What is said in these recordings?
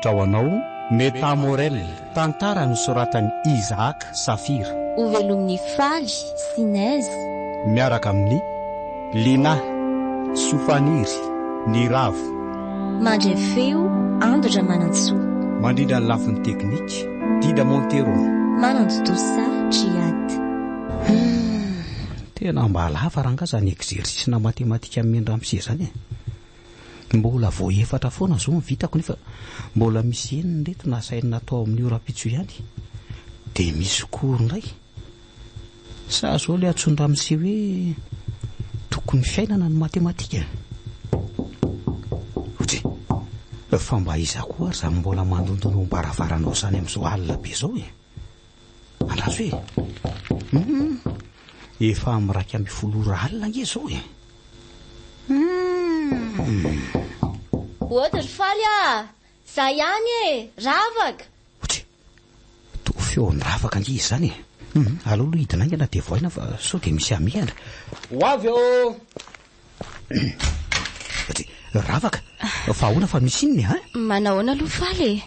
Natolotra ho anao Meta Morel, tantara nosoratan'i Isaac Safira. Hovelomin'i Faly sy Nez. Miaraka amin'i Lina, Sofaniry, Niravo. Mandray feo, Ando Ramanantsoa. Mandrindra ny lafiny teknika, Dida Montero. Manantontosa, Djihad. Humm, tena mba lava rangah zany exercice-na matematika amin-dramose zany e. Mbola vao efatra foana zao ny vitako nefa mbola misy enina ireto nasainy natao amin'io rahampitso ihany. Dia misy cours indray. Sa zao ilay antsoin-dramose hoe tokony fiainana ny matematika? Ohatry e! Fa mba iza koa ary izany mbola mandondona eo am-baravaranao izany amin'izao alina be izao e? Andraso e! Hum! Efa amin'ny 11 ora alina ange izao e! Hum! Ody ry Faly a! Za ihany e! Ravaka! Otry! Toa feon'i Ravaka ange izy izany e! Hum! Aleo aloha hidina haingana dia vohaina fa sao dia misy hamehana. Ho avy ô! Ravaka, fa ahoana fa misy inona e, hein? Manahoana aloha Faly e?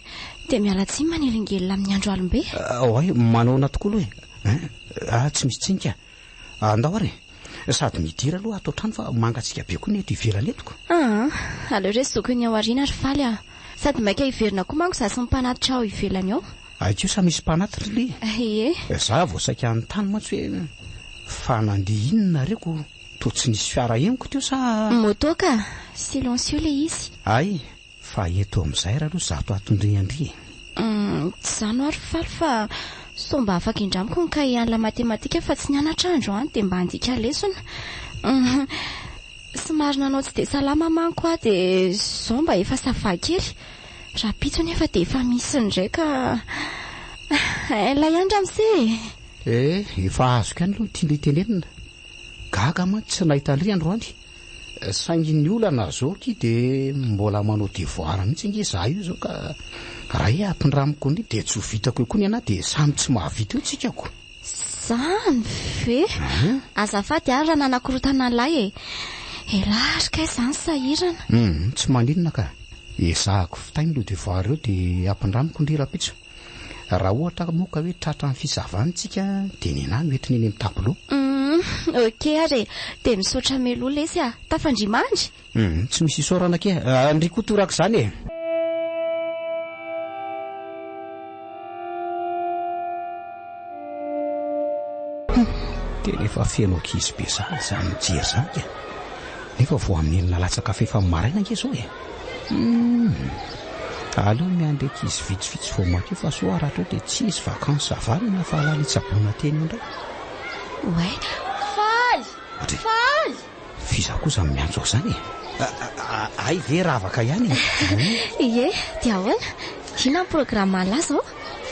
Dia miala tsiny manelingelina amin'ny andro alim-be. Oay, manahoana tokoa aloha e? Hein? Ah, tsy misy tsiny ka. Andao ary e. Sady midira aloha ato an-trano fa mangatsiaka be koa ny eto ivelany eto ko. Aa, aleo re zokiny ao aoriana ry Faly a. Sady maika hiverina koa manko za sy ny mpanatitra ao ivelany ao. Hay kosa misy mpanatitra ry le. Ie. Za vao saika hanontany mantsy hoe fa nandeha inona nareo ko? Toa tsy nisy fiara henoko teo sa? Moto ka! Silencieux le izy. Hay, fa eto amin'izay ary aloha zato ato ndry ndry e. Humm, tsy izany hoa ry Faly fa sao mba afaka indramiko ny cahier an'la matematika fa tsy nianatra androany dia mba handika lesona. Humm, somary nanao tsy dia salama manko aho dia izao mba efa ça va kely. Rahampitso nefa dia efa misy indray ka. Ela ihany ramose e! Eh, efa azoko ihany aloha ny tian'ilay tenenina. Gaga mantsy tsy nahita an-dry androany. Saingy ny olana zao akia dia mbola manao devoir mihitsy ange za io zao ka raha hoe ampindramiko an'io dia tsy ho vitako eo koa ny anah dia samy tsy mahavita eo tsika ko. Zany ve? Azafady ary raha nanakorotana an'lahy e! Elah ary kay zany sahirana. Hum, tsy maninona ka. Ezahako vitaina ireo devoir ireo dia ampindramiko ndry rahampitso. Raha ohatra moa ka hoe tratran'ny fisavana tsika dia nenah no entiny eny amin'ny tableau. Humm ok ary e! Dia misaotra mialoha lesy a! Tafandria mandry? Humm tsy misy isaorana akia, ndry koa torak'izany e! Humm tena efa feno ankizy be sahady izany mijery izany ka! Nefa vao amin'ny enina latsaka fahefany maraina ange izao e! Humm! Aleo miandry ankizy vitsivitsy vao mankeo fa sao haratra eo dia tsy hisy vacances havalona fa halala hitsaboana teny eo indray. Oay! Faly! Faly! F'iza koa izany miantso ahy izany e? Hay ve ravaka ihany e? Ie, dia ahoana? Inona ny programme an'lah izao?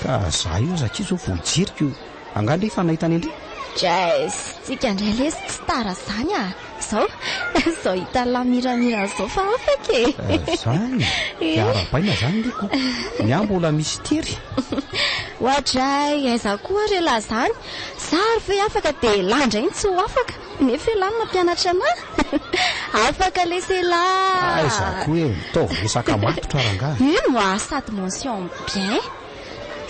Ka za io aza akia izao vao hijery ko! Angaha ndry efa nahita an'i Ndry? Jess! Tsika indray lesy tsy tara izany ah! Zao, zao hitan'lah miramira zao fa afaka e! Zany? Dia arahabaina zany ndry ko! Ny ahy mbola misy tery! Oadray, aiza koa ary elah zany? Za ary ve afaka dia elah indray no tsy ho afaka? Nefa elah no nampianatra anah! Afaka lesy elah! Aiza koa e! Mitaovy resaka matotra rangaha! Ino ah! Sady mention bien!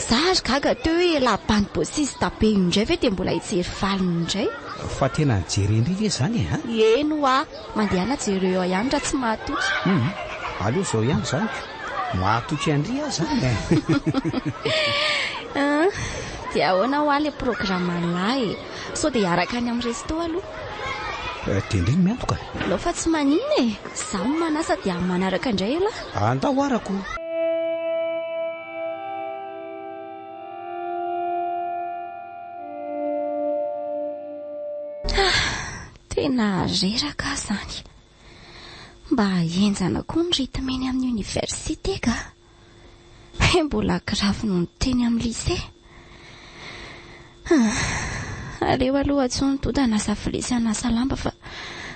Za ary gaga teo hoe elah bandy bosista be io indray ve dia mbola hijery valiny indray. Fa tena nijery ndry ve zany e an? Eny hoa, mandehana jereo eo ihany raha tsy mahatoky. Hum, aleo zao ihany zany ko. Mahatoky an-dry aho zany e. Hum, dia ahoana hoa le programme an'lah e? Sao dia hiaraka any amin'ny resto aloha? Dia ndry no miantoka? Aleo fa tsy maninona e! Izaho no manasa dia amin'ny manaraka indray elah. Andao arako. Ah, tena reraka aho izany. Mba henjana koa ny rythme eny amin'ny université ka. He mbola grave noho ny teny amin'ny lycée. Ah, aleo aloha antsoy ny Doda hanasa vilia sy hanasa lamba fa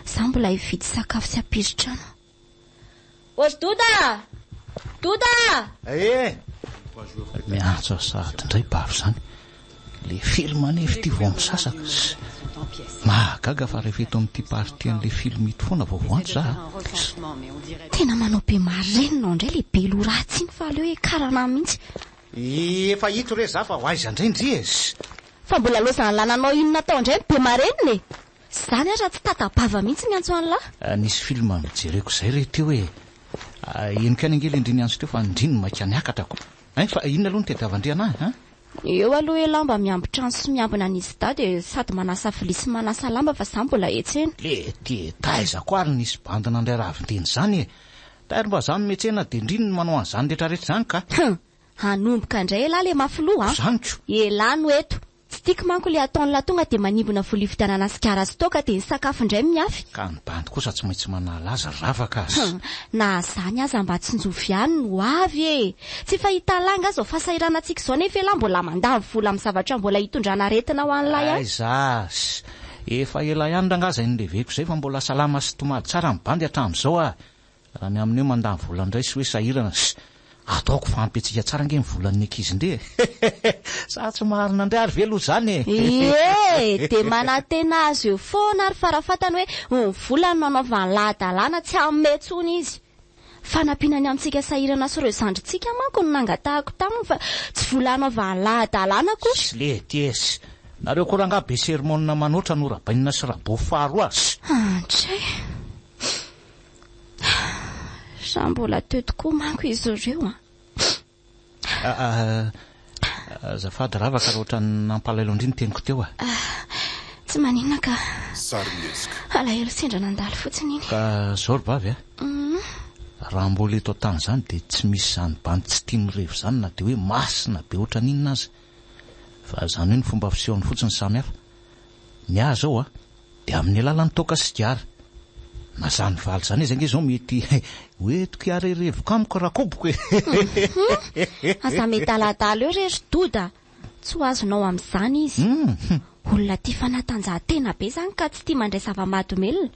za mbola hividy sakafo sy hampiri-trano. Ô ry Doda a! Doda a! Eh! Miantso ahy sahady indray bavy izany. Le film anefa ity vao misasaka. Mahagaga fa rehefa eto amin'ity partie an'ilay film ito foana vao voantso za a. Tena manao be marenina ao indray ilay be loha ratsy iny fa aleo hiakarana mihitsy. Efa ito re za fa ho aiza indray ndry e! Fa mbola lozan'lah nanao inona tao indray ny be marenina e! Zany ary raha tsy tata-bava mihitsy miantso an'lah. Nisy film nojereko izay re teo e! Henoko ihany ange ilay ndry niantso teo fa ndry no maika niakatra ko! Hein fa inona aloha no tadiavan-dry anah hein? Eo aloha elah mba miambi-trano sy miambina an'izy dahy dia sady manasa vilia sy manasa lamba fa za mbola etsy eny. Lety e! Taiza koa ary nisy bandy nandray ravin-deny izany e! Tairo mba za mietsena dia ndry no manao an'izany retraretra izany ka! Hum! Hanomboka indray elah le mafy loha an! Zany ko! Elah no eto! Tsy tiako manko le ataon'lah tonga dia manimbona vola hividianana sigara sy toaka dia ny sakafo indray miafy. Ka ny bandy kosa tsy maintsy manala azy ry ravaka a! Hum! Na zany aza mba tsinjovy ihany ny ho avy e! Tsy efa hitan'lah angaha izao fahasahiranantsika izao nefa elah mbola mandany vola amin'ny zavatra mbola hitondrana aretina ho an'lah ihany. Aiza a! Efa ela ihany rangaha izay nileveko izay fa mbola salama sy tomady tsara ny bandy hatramin'izao a! Raha ny amin'ny hoe mandany vola indray sy hoe sahirana, ss, ataoko fa ampy antsika tsara ange ny volan'ny ankizy ndry e! Sa tsy marina indray ary ve aloha izany e! Ie! Dia manantena azy eo foana ary farafatany hoe ny volany no anaovany lahadalana tsy hanome intsony izy. Fanampiana ny amintsika sahirana sy ireo zandrintsika manko no nangatahako taminy fa tsy vola hanaovany lahadalana akory. Ss lety e! Ss, nareo koa rangaha be sermona manoatra no rabainina sy rabofy faharoa ss. Andray! Raha mbola teo tokoa manko izy ireo an. Azafady Ravaka raha ohatran'ny nampalahelo an-dry ny teniko teo a. Tsy maninona ka. Sarimihetsika. Alahelo sendra nandalo fotsiny iny. Ka zao ry vavy a. Raha mbola eto an-tany izany dia tsy misy izany bandy tsy tia mirevy izany na dia hoe masina be ohatran'inona aza. Fa izany hoe ny fomba fisehony fotsiny samy hafa. Ny ahy zao a, dia amin'ny alalan'ny toaka sigara. Na zany valy zany izy ange zao mety ho entiko hiarerevoka amiko rakoboko e. Aza miadaladala eo re ry Doda a! Tsy ho azonao amin'izany izy. Olona tia fanatanjahantena be izany ka tsy tia mandray zava-mahadomelina.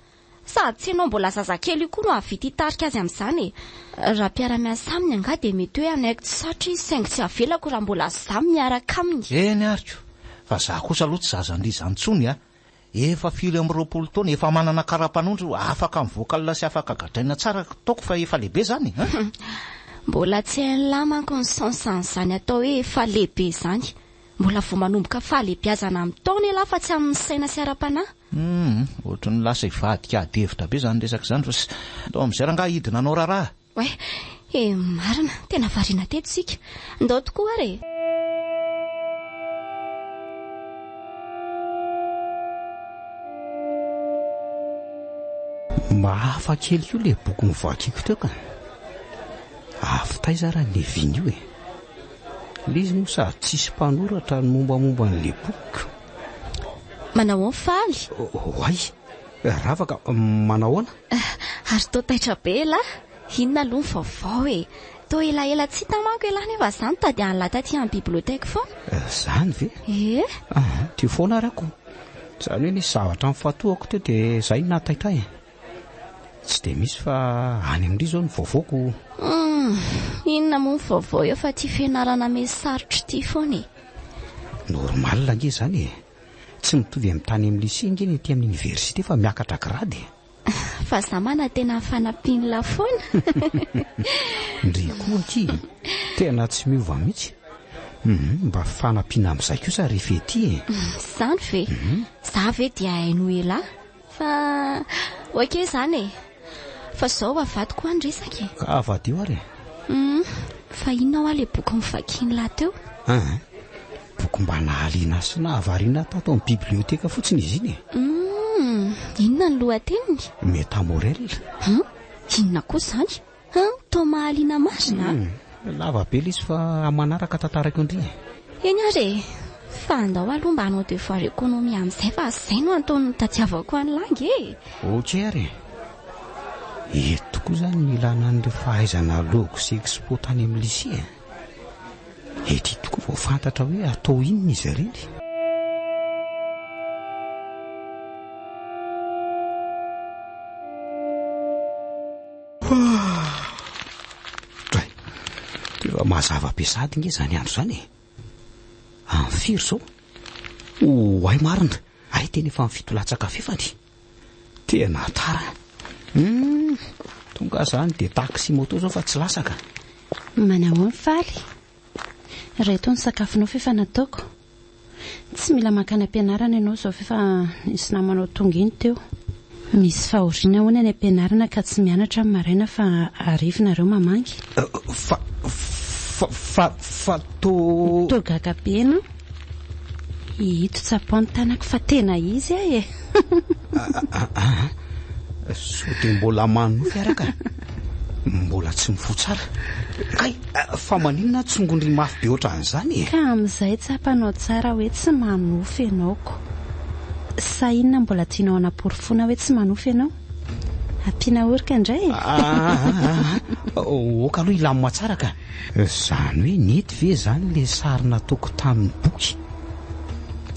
Sady tsy ianao mbola zazakely io koa no hahavita hitarika azy amin'izany e! Raha mpiara-miasa aminy angaha dia mety hoe hanaiky tsy satry izy saingy tsy avelako raha mbola izaho miaraka aminy. Eny ary ko! Fa za kosa aloha tsy zaza ndry izany intsony a! Efa firy amby 20 taona, efa manana kara-panondro, afaka mivoaka alina sy afaka gadraina tsara ataoko fa efa lehibe zany e! Mbola tsy hain'lah manko ny sens an'izany atao hoe efa lehibe izany. Mbola vao manomboka fahalehibiazana amin'ny taona ialahy fa tsy amin'ny saina sy ara-panahy. Humm, ohatry ny lasa hivadika ady hevitra be izany resaka izany fa ndao amin'izay rangaha hidina hanao raharaha. Oay, eh marina, tena variana teto isika. Ndao tokoa ary e. Mba hafa kely koa ilay boky novakiako teo ka. Avy taiza ary ny viny io e? Ilay izy moa sady tsisy mpanoratra ny mombamomba an'ilay boky. Manao ahoana Faly? Oay! Ravaka, manao ahoana? Ary toa taitra be elah! Inona aloha ny vaovao e? Toa elaela tsy hita manko elah nefa za nitady an'lah taty amin'ny bibliothèque foana. Zany ve? Ie. Aha, teo foana ary ako. Zany hoe nisy zavatra nifantohako teo dia zay no nahataitra ahy e. Tsy dia misy fa any amin-dry izao ny vaovaoko. Humm, inona moa ny vaovao eo fa ity fianarana mety sarotra ity foana e. Normal ange izany e. Tsy mitovy amin'ny tany amin'ny lycée ange ny aty amin'ny université fa miakatra grade e. Fa za manantena ny fanampian'lah foana. Ndry koa akia e. Tena tsy miova mihitsy. Humm, mba fanampiana amin'izay kosa ry Fety e. Izany ve? Za ve dia haino elah? Fa ok izany e! Fa zao avadiko hoa ny resaka e! Ka avadio ary e! Hum, fa inona hoa le boky novakian'lah teo? An! Boky mba nahaliana sy nahavariana ahy tato amin'ny biblioteka fotsiny izy iny e! Hum, inona ny lohateniny? Metamorel. Hum, inona koa izany? Hum, toa mahaliana marina a! Hum, lava be ilay izy fa amin'ny manaraka tantarako indray e! Eny ary e! Fa andao aloha mba hanao devoir économie amin'izay fa izay no antony nitadiavako an'i Langy e! Ok ary e! Eto tokoa izany no ilana an'ireo fahaizana logo sy expo tany amin'ny lycée e! Ety tokoa vao fantatra hoe atao inona izy ireny. Dray! Efa mazava be sahady nge izany andro izany e! Amin'ny firy izao? Oay marina! Hay tena efa amin'ny fito latsaka fefany. Tena tara. Hum, tonga zany dia taxi moto zao fa tsy lasa ka. Manahoana Faly? Ireto ny sakafonao f'efa nataoko. Tsy mila mankany am-pianarana ianao izao f'efa nisy namanao tonga iny teo. Misy fahoriana hono any am-pianarana ka tsy mianatra amin'ny maraina fa hariva nareo mamangy. Fa, fa, fa, fa to. Toa gaga be ianao. Ito tsapao ny tanako fa tena izy aho e. Aa, sao dia mbola manonofy ary ka. Mbola tsy mifoha tsara. Kay, fa maninona tsongon-dry mafy be ohatran'izany e? Ka amin'izay tsapanao tsara hoe tsy manofy ianao ko. Sa inona mbola tianao hanaporofoana hoe tsy manofy ianao? Ampiana oroka indray e? Aa, ok aloha hilamina tsara ka. Izany hoe nety ve izany ilay sary nataoko tamin'ny boky?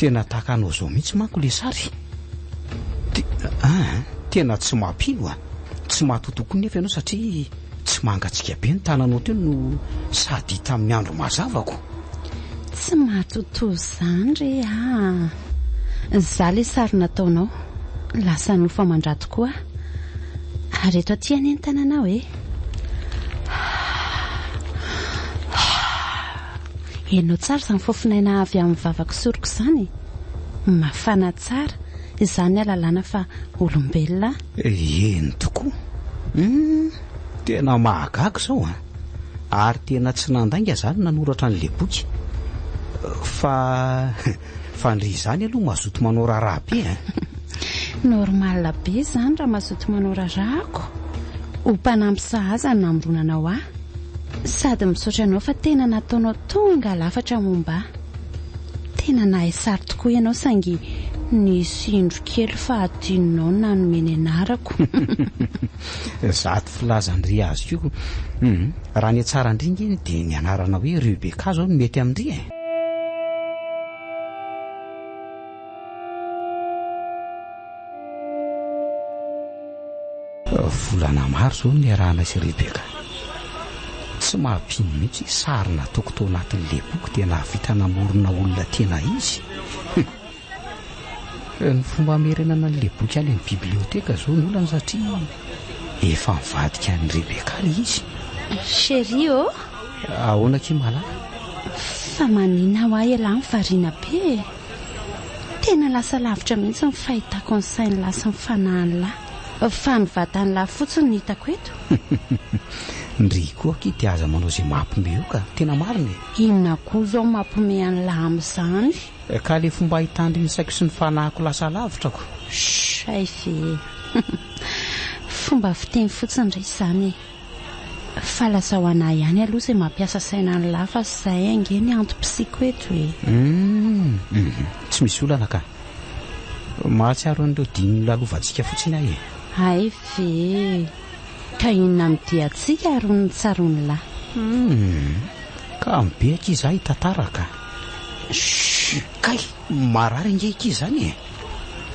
Tena tahaka anao izao mihitsy manko ilay sary. Te-, tena tsy mampino a! Tsy mahatotoa koa nefa ianao satria tsy mangatsiaka be ny tananao teo no sady hita amin'ny andro mazava ko. Tsy mahatotoa izany re a! Za ilay sary nataonao. Lasa nofo aman-dra tokoa aho. Ary eto aty anie ny tananao e! Henonao tsara izany fofon'aina avy amin'ny vavako sy oroko izany e! Mafana tsara, izany ny ahalalana fa olombelona aho. Eny tokoa. Humm, tena mahagaga izao an! Ary tena tsy nandainga izany nanoratra an'ilay boky. Fa Fa ndry izany aloha mazoto manao raharaha be ein! Normal be izany raha mazoto manao raharaha ko! Ho mpanampy sahaza ny namoronanao ahy. Sady misaotra anao fa tena nataonao tonga lafatra momba ahy. Tena nahay sary tokoa ianao saingy nisy indro kely fa adinonao ny nanome ny anarako. Zato filazan-dry azy koa. Hum, raha ny hatsaran-dry nge dia ny anarana hoe Rebecca zao no mety amin-dry e! Volana maro izao no niarahanay sy Rebecca. Tsy mampino mihitsy hoe sary nataoko tao anatin'ilay boky dia nahavita namorona olona tena izy. Ny fomba hamerenana an'ilay boky any amin'ny biblioteka izao no olana satria efa nivadika an'i Rebecca ilay izy. Chérie ô! Ahoana akia malala? Fa maninona hoa ialahy no variana be e? Tena lasa lavitra mihitsy ny fahitako ny sain'lah sy ny fanahin'lah. Fa ny vatan'lah fotsiny no hitako eto. Ndry koa akia dia aza manao izay mampime eo ka! Tena marina e! Inona koa izao mampime an'lah amin'izany? Ka le fomba ahitandry ny saiko sy ny fanahiko lasa lavitra ko. Shh hay ve. Fomba fiteny fotsiny re izany e. Fa lazao anah ihany aloha izay mampiasa saina an'lah fa izay ange ny antom-pisiako eto e. Humm tsy misy olana ka. Mahatsiaro an'ireo dimy nolalovantsika fotsiny aho e. Hay ve. Ka inona amin'ny diantsika ary ny tsaroan'lah. Humm kamo be akia za hitantara ka. Shh! Kay! Marary ange akia izany e!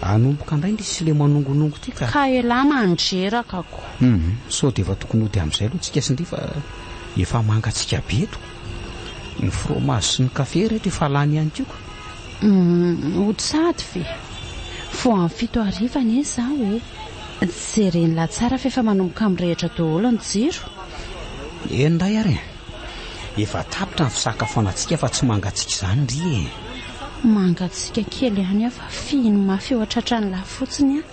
Hanomboka indray ndry sy le manongonongo ty ka. Ka elah mandreraka ko. Humm sao dia efa tokony hody amin'izay aloha tsika sy ndry fa efa mangatsiaka be eto. Ny fromage sy ny kafe reto efa lany ihany koa ko. Humm hody sahady ve? Vao amin'ny fito hariva anie izaho e! Jeren'lah tsara f'efa manomboka mirehitra daholo ny jiro. Eny indray ary e! Efa tapitra ny fisakafoanantsika fa tsy mangatsiaka izany ry e! Mangatsiaka kely ihany aho fa fihino mafy eo an-tratran'lah fotsiny aho.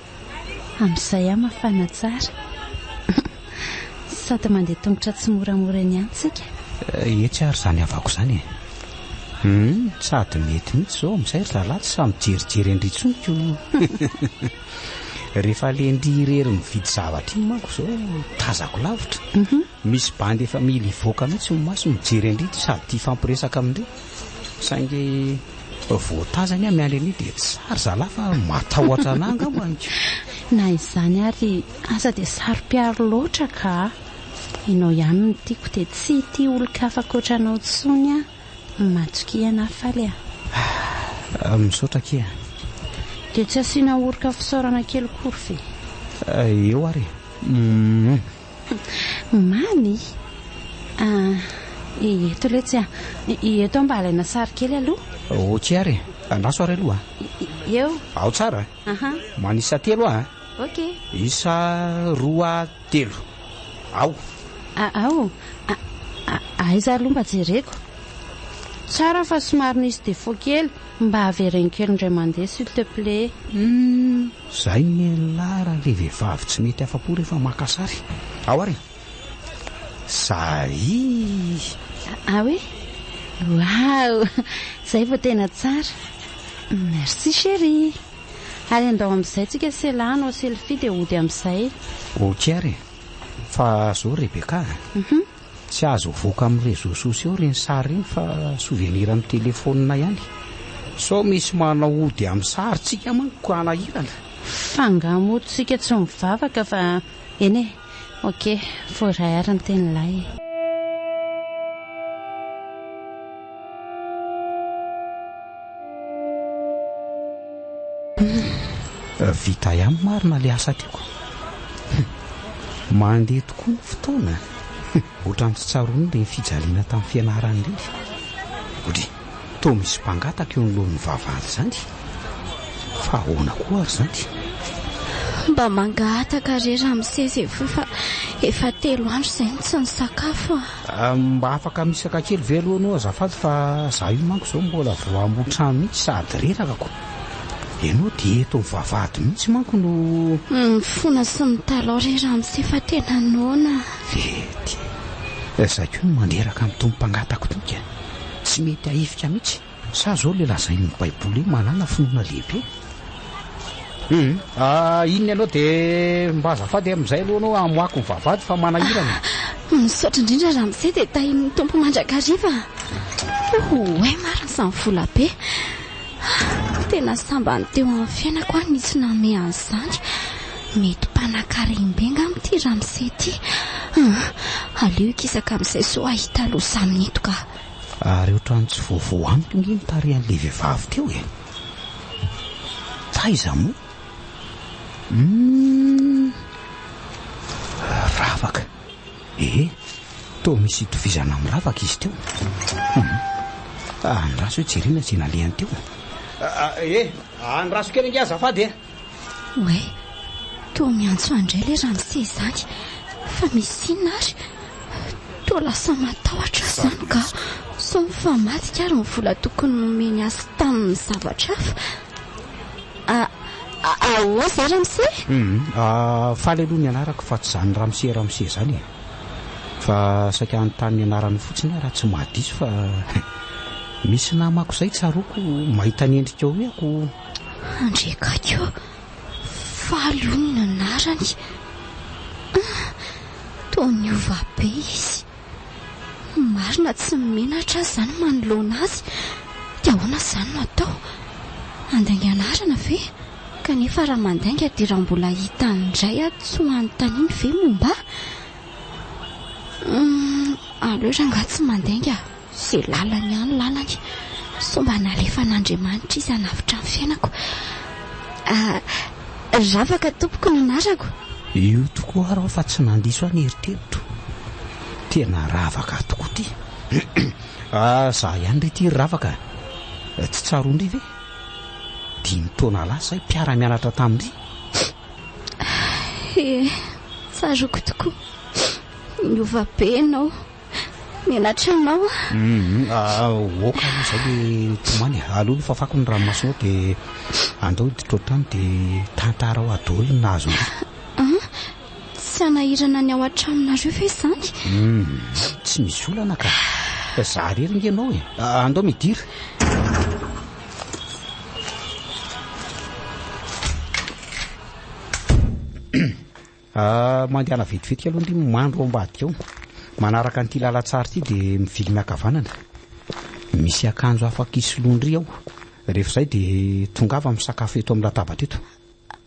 Amin'izay aho mafana tsara. Sady mandeha tongotra tsimoramora eny ihany tsika. Etsy ary izany havako izany e! Hum, sady mety mihitsy izao amin'izay ry zalahy tsy samy mijerijery an-dry intsony ko! Rehefa le ndry irery mividy zavatra iny manko izao tazako lavitra. Misy bandy efa mila hivoaka mihitsy ny maso mijery an-dry sady tia hifampiresaka amin-dry. Saingy vao tazany aho miandry an'io dia tsy sary zalahy fa matahotra anah angamba ny ko. Na izany ary aza dia saro-piaro loatra ka! Ianao ihany no tiako dia tsy hitia olon-kafa ankoatra anao intsony aho. Matokia anah Faly a! Ah, misaotra akia. Dia tsy asiana oroka fisaorana kely kory ve? Eo ary e! Humm. Mamy! Ah, eto letsy a! Eto aho mba alaina sary kely aloha. Ok ary e! Andraso ary aloha. Eo. Ao tsara. Aha. Manisa telo aho. Ok. Isa roa telo. Ao. Ao. Aiza aloha mba jereko. Tsara fa somary nisy défaut kely. Mba avereno kely indray mandeha s'il te plaît. Humm. Zay ny elah raha le vehivavy tsy mety afa-po rehefa maka sary. Ao ary e. Zay. Ah oui? Waouh! Zay vao tena tsara. Merci chérie. Ary andao amin'izay tsika sela hanao selfie dia hody amin'izay. Ok ary e. Fa zao Rebecca a. Tsy azo avoaka amin'ny réseaux sociaux ireny sary ireny fa souvenir amin'ny téléphone ihany. Sao misy manao ody amin'ny sary tsika manko hanahirana. Fa nga moa tsika tsy mivavaka fa eny e. Ok, voaray ary ny tenin'ilay e. Vita ihany marina ilay asa tiako. Mandeha tokoa ny fotoana. Ohatran'ny tsy tsaroana ireny fijaliana tamin'ny fianarana ireny. Odry, toa misy mpangataka eo anoloan'ny vavahady izany. Fa ahoana koa ary izany? Mba mangataka re ramose Zevoy fa efa telo andro izay no tsy nisakafo a. Mba afaka misaka kely ve aloha anao azafady fa za io manko zao mbola vao hambotrano mihitsy sady reraka ko. Ianao dia eto amin'ny vavahady mihitsy manko no. Mifona sy mitalaho re ramose fa tena noana. Lety. Zay koa no mandreraka amin'itony mpangataka itony ka. Tsy mety ahifika mihitsy. Sa zao le lazain'ny baiboly hoe manana finoana lehibe? Hum ah inona ianao de mba azafady amin'izay aloha anao amoako ny vavahady fa manahirana. Misaotra indrindra ramose dia tahin'ny Tompo mandrakariva. Oay marina izany vola be. Tena sambany teo amin'ny fiainako aho nisy nanome an'izany. Mety mpanakarem-be angamba ity ramose ity. Aleo hikisaka amin'izay sao hahita loza amin'ito ka. Ary ohatran'ny tsy vaovao amiko nge ny tarehan'ilay vehivavy teo e! Taiza moa? Humm! Ravaka! Ee, toa misy itovizana amin'i Ravaka izy teo. Humm! Andraso hoe jerena izay nalehany teo. Ee, andraso kely ange azafady e! Oay, toa miantso ahy indray ilay ramose izany. Fa misy inona ary? Toa lasa matahotra aho izany ka. Sao mifamadika ary ny vola tokony nomeny azy tamin'ny zavatra hafa. Ahoa izay ramose? Hum, faly aloha ny anarako fa tsy izany ramose ramose izany e. Fa saika hanontany ny anarany fotsiny aho raha tsy mahadiso fa misy namako izay tsaroako mahita ny endrikao hoe ako. Andriakaiky ô! Faly hono ny anarany. Toa niova be izy. Marina tsy menatra aho izany manoloana azy. Dia ahoana izany no atao? Handainga anarana ve? Kanefa raha mandainga dia raha mbola hitany indray aho tsy ho anontaniany ve momba ahy? Aleo rangahy tsy mandainga. Ze lalany ihany lalany. Sao mba nalefan'Andriamanitra izy hanavotra ny fiainako. Ah, Ravaka tompoko no anarako. Io tokoa ary aho fa tsy nandiso ahy ny eritreritro. Tena Ravaka tokoa ity. Ah, za ihany re ity ry Ravaka a. Tsy tsaroan-dry ve? Dimy taona lasa izay mpiara-mianatra tamin-dry. Ee, tsaroako tokoa. Niova be ianao. Menatra anao aho. Hum, ok aloha izay le tomany e. Aleo aloha fafako ny ranomasonao dia andao hiditra ao an-trano dia tantarao ahy daholo ny nahazo anao. An? Tsy hanahirana ny ao an-tranonareo ve izany? Hum, tsy misy olana ka. Za irery ange ianao e. Andao midira. Ah, mandehana vetivety aloha ndry mandro ao ambadika ao. Manaraka an'ity lalantsara ity dia mivily miakavanana. Misy akanjo afaka isoloan-dry ao. Rehefa izay dia tongava misakafo eto amin'ny latabatra eto.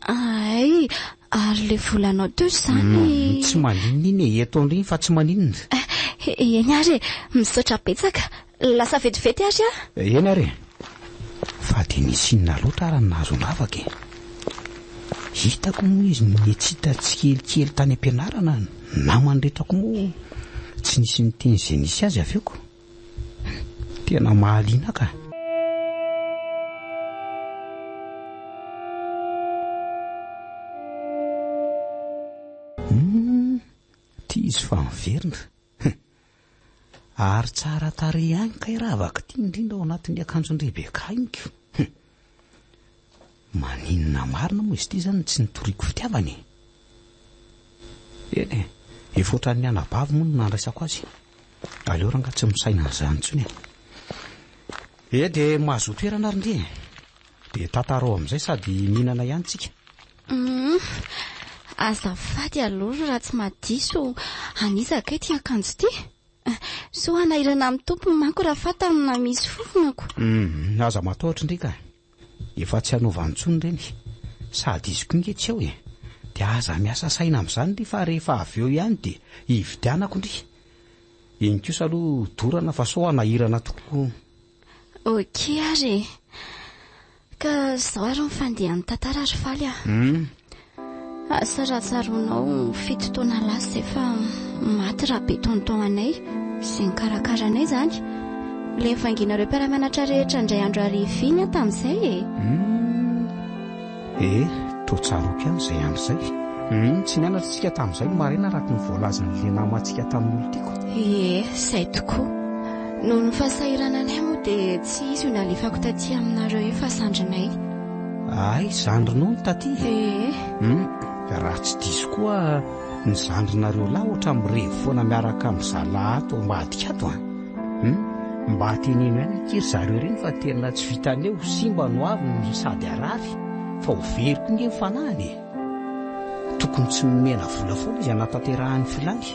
Hay, ary ilay volanao teo izany. Hmm, tsy maninona iny e, eto ndry iny fa tsy maninona. Eh, eny ary e, misaotra betsaka. Lasa vetivety ary aho. Eny ary e. Fa dia nisy inona loatra ary ny nahazo an-dravaka e? Hitako moa izy nitsita tsikelikely tany am-pianarana, namany rehetra koa moa tsy nisy niteny izay nisy azy avy eo ko. Tena mahaliana ka. Ty izy fa miverina. Ary tsara tarehy ihany kay ravaka ity indrindra ao anatin'ny akanjon-dRebecca iny ko. Maninona marina moa izy ity izany no tsy nitoriako fitiavana e? Eny e, efa ohatran'ny anabavy moa no nandraisako azy. Aleo rangahy tsy misaina an'izany intsony e. E dia mahazoa toerana ary ndry e. Dia tantarao amin'izay sady mihinana ihany tsika. Humm, azafady aloha raha tsy mahadiso, an'iza kay ity akanjo ity? Soa hanahirana amin'ny tompony manko raha fantany na misy fofona ko. Humm, aza matahotra ndry ka. Efa tsy hanaovany intsony ireny. Sady izy koa nge tsy ao e. Dia aza miasa saina amin'izany ndry fa rehefa avy eo ihany dia hividianako ndry. Iny kosa aloha dorana fa sao hanahirana tokoa. Ok ary e. Ka zao ary ny fandehan'ny tantara ry Faly a. Asa raha tsaroanao fito taona lasa izay fa maty Rabe tonton anay izay nikarakara anay izany. Ilay nivangianareo mpiara-mianatra rehetra indray andro hariva iny aho tamin'izay e. Eh, toa tsaroako ihany izay andro izay. Hum, tsy nianatra isika tamin'izay ny maraina araka ny voalazan'ilay namantsika tamin'ny olon-tiako. Ie, izay tokoa. Noho ny fahasahirananay moa dia tsy izy io nalefako taty aminareo io fa zandrinay. Hay, zandrinao no taty? Ie. Hum, raha tsy diso koa ny zandrinareo lahy ohatra mirevy foana miaraka amin'ny zalahy ato ambadika ato an! Hum, mba teneno ihany akia ry zareo ireny fa tena tsy vitan'ny hoe ho simba no avy no sady harary fa ho very koa nge ny fanahiny e! Tokony tsy nomena vola foana izy hanatanterahany ny filany.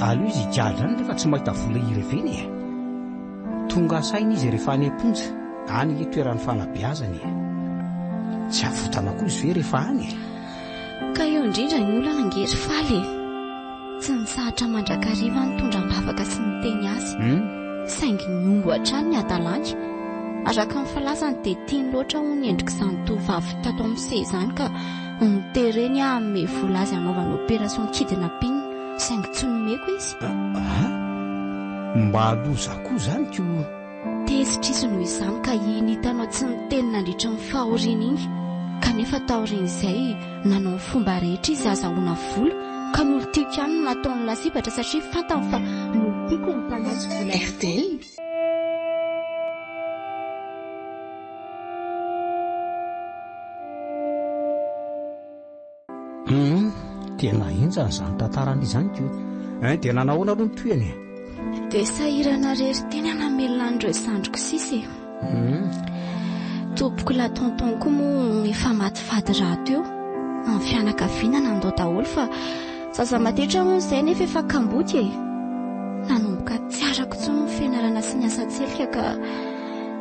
Aleo izy higadra any rehefa tsy mahita vola hirevena e! Tonga saina izy rehefa any am-ponja, any ange toeran'ny fanabeazana e! Tsy avotana koa izy ve rehefa any e? Ka eo indrindra ny olana ange ry Faly e! Tsy nitsahatra mandrakariva nitondra am-bavaka sy niteny azy. Saingy nihombo hatrany ny hadalany. Araka ny filazany dia tiany loatra hono ny endrik'izany tovovavy tato amin'ny seha izany ka notereny aho hanome vola azy hanaovany opération kidnapping saingy tsy nomeko izy. Ah! Mba loza koa izany ko! Tezitra izy noho izany ka iny hitanao tsy niteny nandritra ny fahoriana iny kanefa taorian'izay nanao ny fomba rehetra izy hazahoana vola ka ny olon-tiako ihany no nataony lasibatra satria fantany fa ny olon-tiako no mpamatsy vola RTL. Hum, tena henjana izany tantarana izany ko. Hein, dia nanao ahoana aloha ny tohiny e? Dia sahirana rery teny aho namelona an'ireo zandriko sisa e. Hum. Tompoko la tonton koa moa efa maty fady rahateo. Ny fianakaviana nandao daholo fa zaza maditra hono izay nefa efa kamboty e. Nanomboka tsy arako intsony ny fianarana sy ny asa an-tselika ka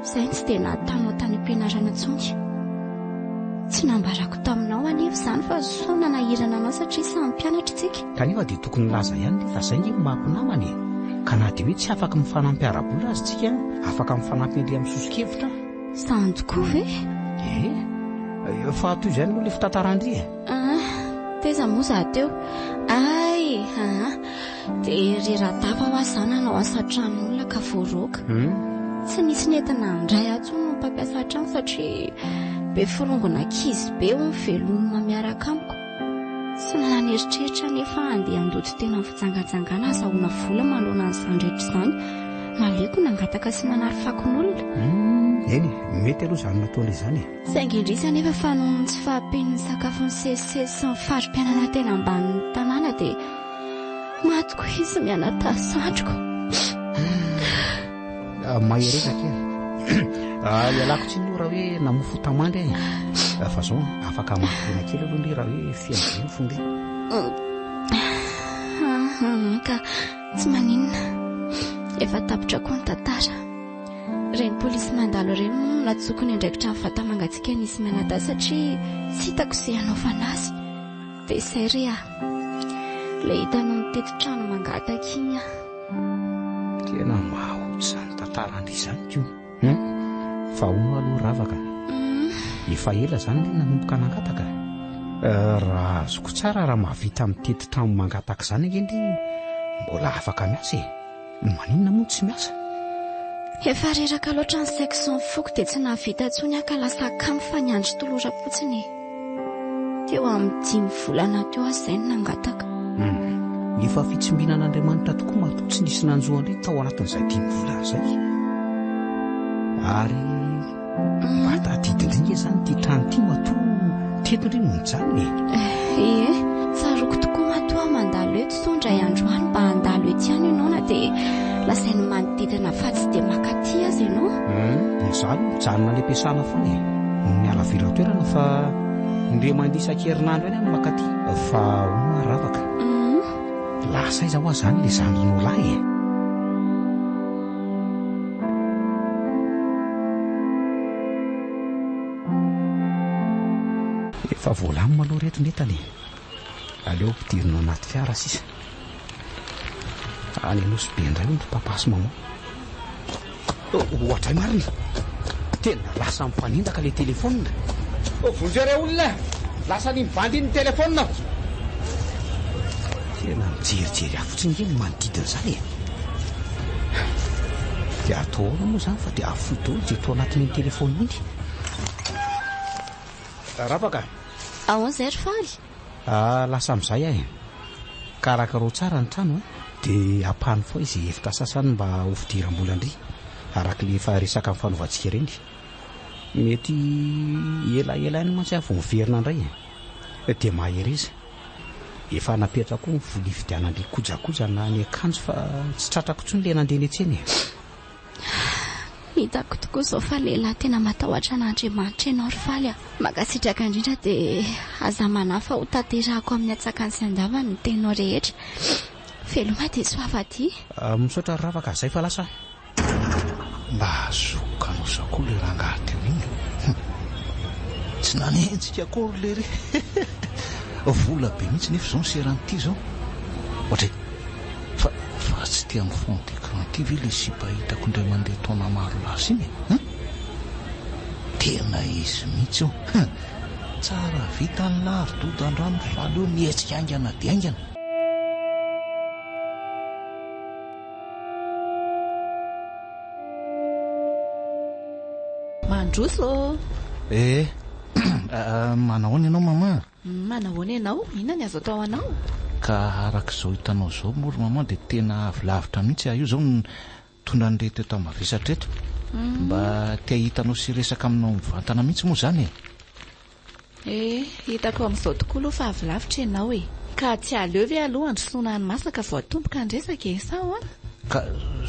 Izay no tsy dia nahatanao tany am-pianarana intsony. Tsy nambarako taminao anefa izany fa soa nanahirana anao satria samy mpianatra isika. Kanefa dia tokony hilaza ihany re fa izay ange no maha mpinamana e! Ka na dia hoe tsy afaka mifanampy ara-bola aza isika, afaka mifanampy indray amin'ny soso-kevitra. Izany tokoa ve? Ee. Fa toy izay aloha ilay fitantaran-dry e! Ah, taiza moa izaho teo? Hay! Aa. Dia rera-dava hoa za nanao asa an-tranon'olona ka voaroaka. Tsy nisy nety nandray ahy intsony ny mpampiasa trano satria be forongona ankizy be hono velomina miaraka amiko. Tsy nanana eritreritra anefa aho handeha handoto tena amin'ny fijangajangana hazahoana vola manoloana an'izany rehetra izany. Naleoko nangataka sy nanary fakon'olona. Eny e, mety aloha izany nataonay izany e. Saingy indrisy anefa fa noho ny tsy fahampian'ny sakafo nisesisesy sy ny fari-piainana tena ambanin'ny tanàna dia maty koa izy mianadahy zandriko. Ah, mahereza kely. Ah, ialako tsiny aloha raha hoe namoa fotamandry e. Ah, fa zao afaka mampitena kely aloha ndry raha hoe feno be ny fondry. Ah, ka tsy maninona. Efa tapitra koa ny tantara. Ireny polisy mandalo ireny moa no natsoko niandraikitra ny vata-mangatsiaka nisy mianadahy satria tsy hitako izay hanaovana azy. Dia izay re ah. Ilay hitanao mitety trano mangataka iny aho. Tena mahaoty izany tantarandry izany ko. Hum. Fa hono aloha ravaka. Efa ela izany re nanomboka nangataka. Eh, raha azoko tsara raha mahavita mitety trano mangataka izany ange ndry mbola afaka miasa e. Maninona moa no tsy miasa? Efa reraka loatra ny saiko sy ny foko dia tsy nahavita intsony aho ka lasa kamo fa niandry toloram-potsiny e. Teo amin'ny dimy volana teo aho izay no nangataka. Hum. Efa fitsimbinan'Andriamanitra tokoa matoa tsy nisy nanjo an-dry tao anatin'izay dimy volana izay. Ary mba tadidin-dry nge izany ity trano ity matoa teto ndry no nijanona e. Ie, tsaroako tokoa matoa aho mandalo eto sao indray andro any mba handalo eto ihany ianao na dia lazain'ny manodidina fa tsy dia mankaty aza ianao. Izaho aloha mijanona any am-piasana foana e. Miala velon-toerana fa indray mandeha isan-kerinandro ihany aho no mankaty. Fa hono hoa ravaka. Lasa aiza hoa zany le zandrinao lahy e? Efa voalamina aloha reto ny entana e. Aleo ampidirina anaty fiara sisa. Any Nosy be indray hono ry papa sy maman. Ohatray marina! Tena lasa mifanendaka ilay telefaonina. Vonjeo re olona e! Lasa ny mibandy iny ny telefaonina. Tena mijerijery ahy fotsiny nge ny manodidina izany e! Dia atao ahoana moa izany fa dia afoy daholo izay tao anatin'iny telefaonina iny. Rapaka! Ahoana izay ry Faly? Ah, lasa amin'izay aho e! Karakaraho tsara ny trano a! Dia ampahany foana izay hevitra sasany mba ho fidiram-bolan-dry, araka ilay efa resaka nifanaovantsika ireny. Mety elaela ihany mantsy aho vao miverina indray e! Dia mahereza. Efa napetrako koa ny vola hividianan-dry kojakoja na ny akanjo fa tsy tratrako intsony ilay nandeha niantsena e! Hitako tokoa izao fa lehilahy tena matahotra an'Andriamanitra ianao ry Faly a! Mankasitraka indrindra dia aza manahy fa ho tanterahako amin'ny antsakany sy andavany ny teninao rehetra. Veloma dia soava aty. Misaotra ry Ravaka, zay fa lasa aho. Mba azoko kanosa koa le rangahy teo iny e! Hum! Tsy nanenjika akory lery e! Vola be mihitsy nefa izao ny seran'ity izao. Ohatray! Fa fa tsy ity amin'ny fond d'écran ity ve ilay sipa hitako indray mandeha taona maro lasa iny e? Hein? Tena izy mihitsy io. Hein! Tsara vita ny lary doda andrano fa aleo mihetsika haingana dia haingana. Mandroso ô! Eh! Manahoana ianao maman? Manahoana ianao? Inona ny azo atao ho anao? Ka araka izao hitanao izao moa ry maman dia tena avy lavitra mihitsy aho io izao no nitondra an'ireto eto mavesatra ireto. Mba te hahita anao sy hiresaka aminao mivantana mihitsy moa izany e! Eh, hitako amin'izao tokoa aloha fa avy lavitra ianao e! Ka tsy aleo ve aloha handrosoana hani-masaka vao atomboka ny resaka e? Sa ahoana? Ka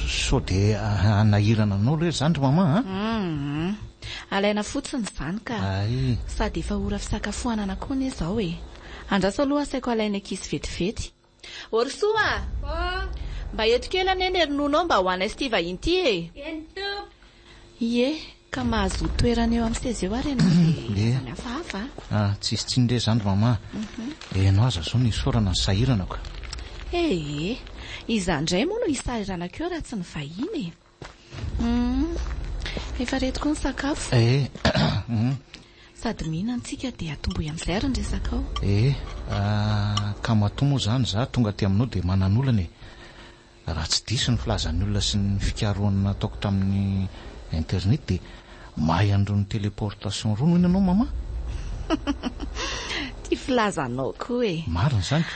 sao dia hanahirana anao re izany ry maman a? Hum. Alaina fotsiny izany ka. Hay. Sady efa ora fisakafoanana koa anie izao e. Andraso aloha asaiko alain'ny ankizy vetivety. Orisoa a! Oh! Mba eto kely anie ny ronono ao mba ho anay sy ity vahiny ity e! Eny tompoko. Ie, ka mahazoa toerana eo amin'ny seza eo ary ianao dia aza mihafahafa a! Ah, tsisy tsiny re izany ry mama a! Ianao aza izao no isaorana ny sahiranako. Ee, iza indray moa no hisahiranako eo raha tsy ny vahiny e! Humm, efa reto koa ny sakafo. Ee, humm. Sady mihinana tsika dia atombohy amin'izay ary ny resakao. Ee, ka matoa moa izany za tonga aty aminao dia manan'olana e. Raha tsy diso ny filazan'ny olona sy ny fikarohana nataoko tamin'ny internet dia mahay an'irony téléportation irony hono ianao maman? Ity filazanao koa e. Marina izany ka.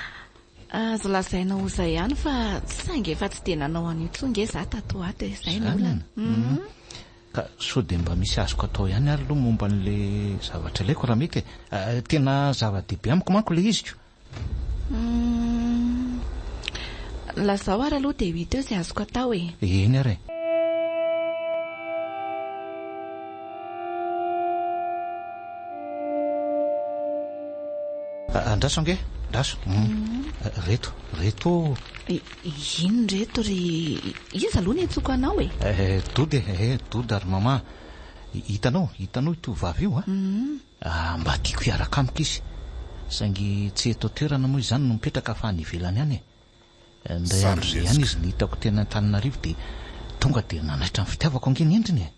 Azo lazaina ho izay ihany fa saingy efa tsy dia nanao an'io intsony nge za tato ho ato e, izay no olana. Izany? Ka sao dia mba misy azoko atao ihany ary aloha momba an'ilay zavatra ilaiko raha mety e. Tena zava-dehibe amiko manko ilay izy ko. Humm. Lazao ary aloha dia ho hita eo izay azoko atao e. Eny ary e. Andraso ange, andraso. Reto, reto ô. Inona reto ry. Iza aloha no iantsoako anao e? Eh, Doda e, eh, Doda ry Mama. Hitanao, hitanao io tovovavy io a? Ah, mba tiako hiaraka amiko izy. Saingy tsy eto an-toerana moa izany no mipetraka fa any ivelany any e. Indray andro izay ihany izy no hitako teny Antananarivo dia tonga dia nanaitra ny fitiavako ange ny endriny e.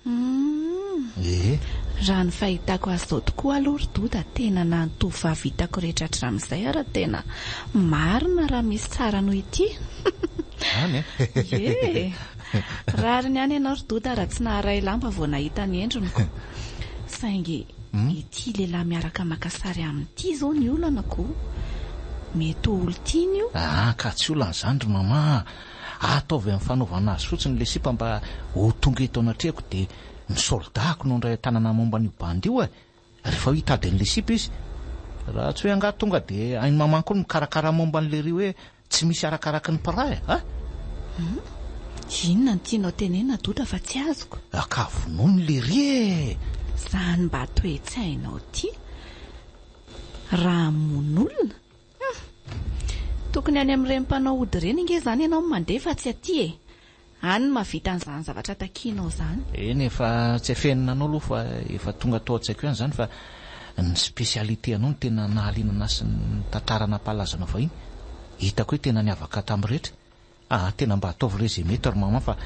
Humm. Ee. Raha ny fahitako azy izao tokoa aloha ry Doda tena na ny tovovavy hitako rehetra hatramin'izay ara tena marina raha misy tsara noho ity. Any e. Ie. Rariny ihany ianao ry Doda raha tsy naharay lamba vao nahita ny endriny ko. Saingy ity lehilahy miaraka maka sary aminy ity izao ny olana ko. Mety ho olon-tiany io. Aa ka tsy olana izany ry maman a! Ataovy amin'ny fanaovana azy fotsiny ilay sipa mba ho tonga eto anatrehako dia ny soldat-ko no handray an-tanana momba an'io bandy io e! Rehefa hoe hitady an'ilay sipa izy. Raha tsy hoe angaha tonga dia hain'i maman koa ny mikarakara momba an'ilay ry hoe tsy misy arakaraky ny mpiray e! A! Hum! Inona no tianao tenenina Doda fa tsy azoko? Ka vonoiny le ry e! Izany mba toe-tsainao ity raha hamono olona? Hum! Tokony any amin'ireny mpanao ody ireny ange izany ianao no mandeha fa tsy aty e! Any no mahavita an'izany zavatra takianao izany. Eny e, fa tsy afenina anao aloha fa efa tonga tao an-tsaiko ihany izany fa ny spécialité anao no tena nahaliana anà sy ny tantara nampahalaza anao fahiny. Hitako hoe tena niavaka tamin'ny rehetra. Ah, tena mba ataovy résumé eto ry maman fa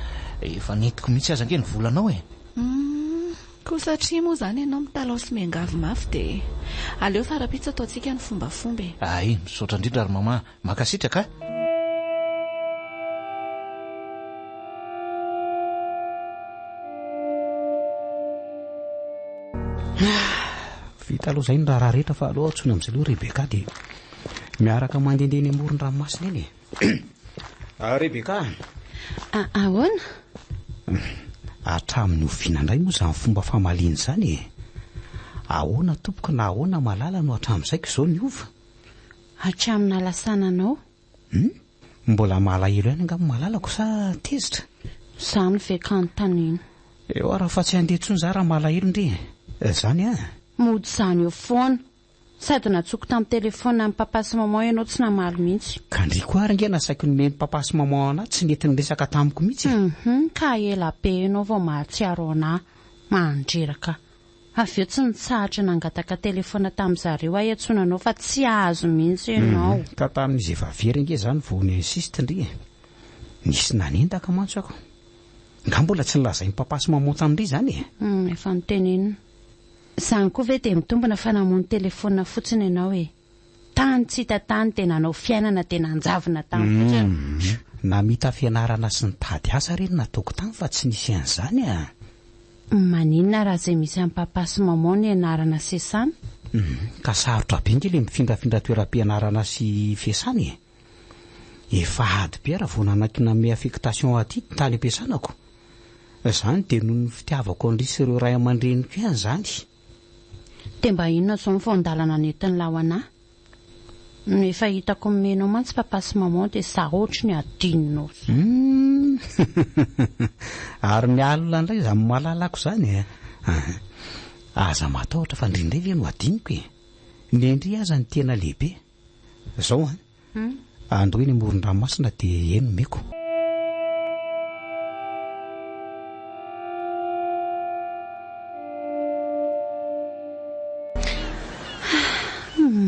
efa nentiko mihitsy aza ange ny volanao e! Humm, koa satria moa izany ianao mitalaho sy miangavy mafy dia aleo fa rahampitso ataontsika ny fombafomba e! Hay, misaotra indrindra ry maman a! Mankasitraka a! Vita aloha izay ny raharaha rehetra fa aleo antsoina amin'izay aloha Rebecca dia miaraka mandehandeha eny amoron-dranomasina eny e. Ah, Rebecca. Ah, ahoana? Hatramin'ny oviana indray moa izany fomba famaliana izany e? Ahoana tompoko na ahoana malala no hatramin'izay ko izao niova? Hatramin'ny nalasananao. Hum? Mbola malahelo ihany angamba malalako sa tezitra? Izany ve ka anontaniana? Ewa raha fa tsy handeha intsony za raha malahelo ndry e! Zany an! Mody izany eo foana. Sady nantsoiko tamin'ny telephone an'i papa sy maman ianao tsy namaly mihitsy. Ka ndry koa ary ange nasaiko nomen'i papa sy maman anah tsy nety niresaka tamiko mihitsy e! Hum ka ela be ianao vao mahatsiaro anah. Mandreraka. Avy eo tsy nitsahatra nangataka telephone tamin'ny zareo aho iantsoana anao fa tsy azo mihitsy ianao. Hum ka tamin'izy efa very ange izany vao ni-insiste ndry e! Nisy nanendaka mantsy ako. Nga mbola tsy nolazain'i papa sy maman tamin-dry izany e? Hum efa notenenina. Izany koa ve dia mitombina fa namono telephone fotsiny ianao e! Tany tsy hita tany dia nanao fiainana dia nanjavona tany fotsiny. Hum namita fianarana sy nitady asa re no nataoko tany fa tsy nisy an'izany a! Maninona raha izay misy an'i papa sy maman no ianarana sy iasana? Hum, ka sarotra be nge le mifindrafindra toeram-pianarana sy fiasana e! Efa ady be raha vao nanaiky nanome affectation aty ny tany am-piasanako. Izany dia noho ny fitiavako an-dry sy ireo ray aman-dreniko ihany izany. Dia mba inona izao ny voan-dalana nentin'lah ho anah? Ny efa hitako nomenao mantsy papa sy maman dia zah ohatry ny adinonao. Humm ary mialona indray izany malalako izany e! Aza matahotra fa ndry indray ve no adinoko e! Ny ndry aza no tena lehibe. Zao an! Andao eny amoron-dranomasina dia eny omeko.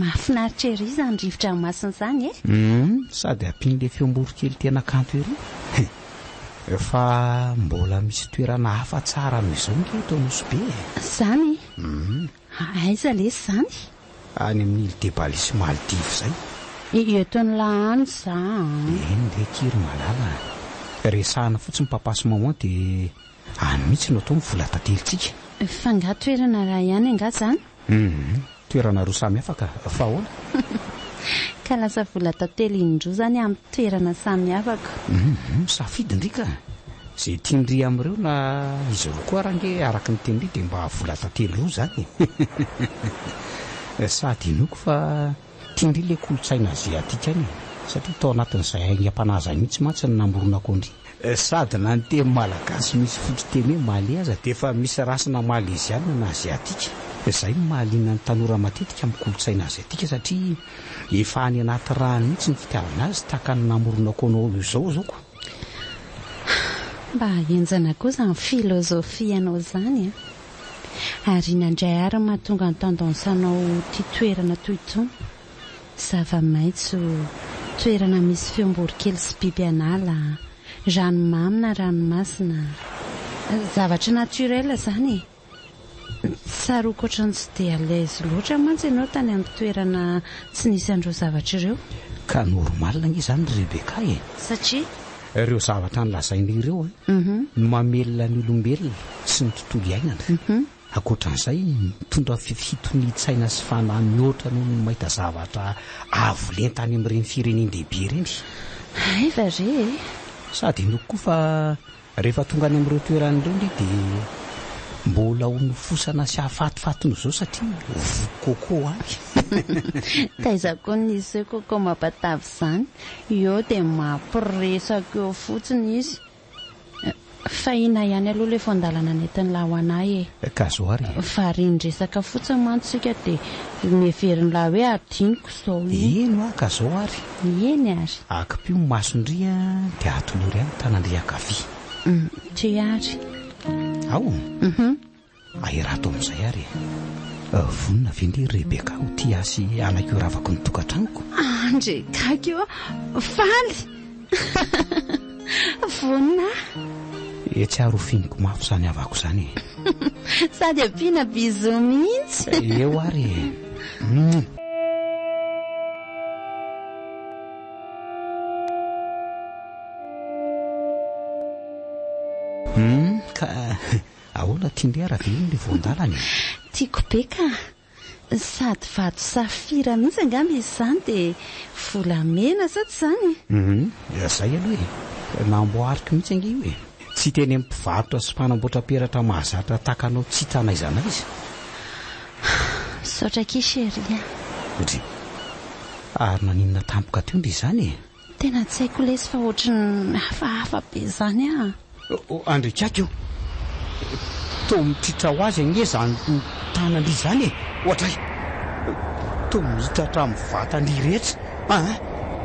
Mahafinaritra ery izany rivo-dranomasina izany e! Humm, sady ampian'ilay feom-boronkely tena kanto ery. Fa mbola misy toerana hafa tsara noho izao ange eto Nosy Be e! Izany? Aiza lesy izany? Any amin'ny Ile de Bali sy Maldives izay. Eto ny lahany za an! Eny re akia ry malala a! Resahana fotsiny papa sy maman dia any mihitsy no atao ny vola tantelintsika. Fa nga toerana iray ihany angaha zany? Hum, toerana roa samy hafa ka, fa ahoana? Ka lasa vola tantely indroa zany amin'ny toerana samy hafa ko. Hum, misafidy ndry ka! Izay tian-dry amin'ireo na izy roa koa ary ange araka ny tenin-dry dia mba vola tantely roa izany e! Sady inoako fa tian-dry ilay kolontsaina aziatika any e! Satria tao anatin'izay aingam-panahy izay mihitsy mantsy no namoronako an-dry. Sady na ny teny malagasy misy fototeny hoe malais aza dia efa misy rasina maleziana na aziatika. Izay no mahaliana ny tanora matetika amin'ny kolontsaina aziatika satria efa any anaty rà mihitsy ny fitiavana azy tahaka ny namoronako anao izao izao ko. Mba henjana koa izany filozofia-nao izany an! Ary inona indray ary no mahatonga ny tendance anao ho tia toerana toy itony? Zava-maitso, toerana misy feom-boronkely sy biby an'ala, ranomamy na ranomasina. Zavatra naturel izany e! Tsaroako ohatran'ny tsy dia à l'aise loatra mantsy ianao tany amin'ny toerana tsy nisy an'ireo zavatra ireo. Ka normal ange izany ry Rebecca e! Satria? Ireo zavatra nolazainao ireo no mamelona ny olombelona sy ny tontolo iainana. Ankoatra an'izay, mitondra fitonian-tsaina sy fanahy mihoatra noho ny mahita zavatra avo lenta any amin'ireny firenen-dehibe ireny. Hay va re e! Sady inoako koa fa rehefa tonga any amin'ireo toerana ireo ndry dia mbola ho nofosana sy hahafatifaty noho izao satria voky coco any. Taiza koa no nisy hoe coco mampatavy izany? Eo dia mampiresaka eo fotsiny izy. Fa inona ihany aloha ilay voan-dalana nentin'lah ho anah e? Ka zao ary e. Varian-dresaka fotsiny mantsy isika dia neverin'lah hoe adinoko izao iny. Eny hoa ka zao ary. Eny ary. Akipio ny mason-dry a, dia atolory ahy ny tanan-dry ankavia. Hum, ty ary. Ao? Hum. Ahirato amin'izay ary e. Vonona ve ndry ry Rebecca ho tia ahy sy hanaiky ho ravako ny tokantranoko? Andre gaga eo aho. Faly! Vonona aho. Etsy ary ho fihiniko mafy izany havako izany e. Sady ampiana bisous mihitsy. Eo ary e. Hum. Hum, ka Ahoana tian'i Leah raha velona ilay voan-dalana e? Tiako be ka! Sady vato safira mihitsy angamba izy izany dia volamena sa tsy izany e? Hum, izay aloha e! Namboariko mihitsy ange io e! Tsy teny amin'ny mpivarotra sy mpanamboatra peratra mahazatra tahaka anao tsy hita n'aiza n'aiza. Misaotra akia chérie a! Ndry! Ary naninona tampoka teo ndry izany e? Tena tsy haiko lesy fa ohatry ny hafahafa be izany ah. Andriakaky o! Toa mitritra ho azy anie izany tanandry izany e! Oadray! Toa miitatra amin'ny vatandry rehetra ah!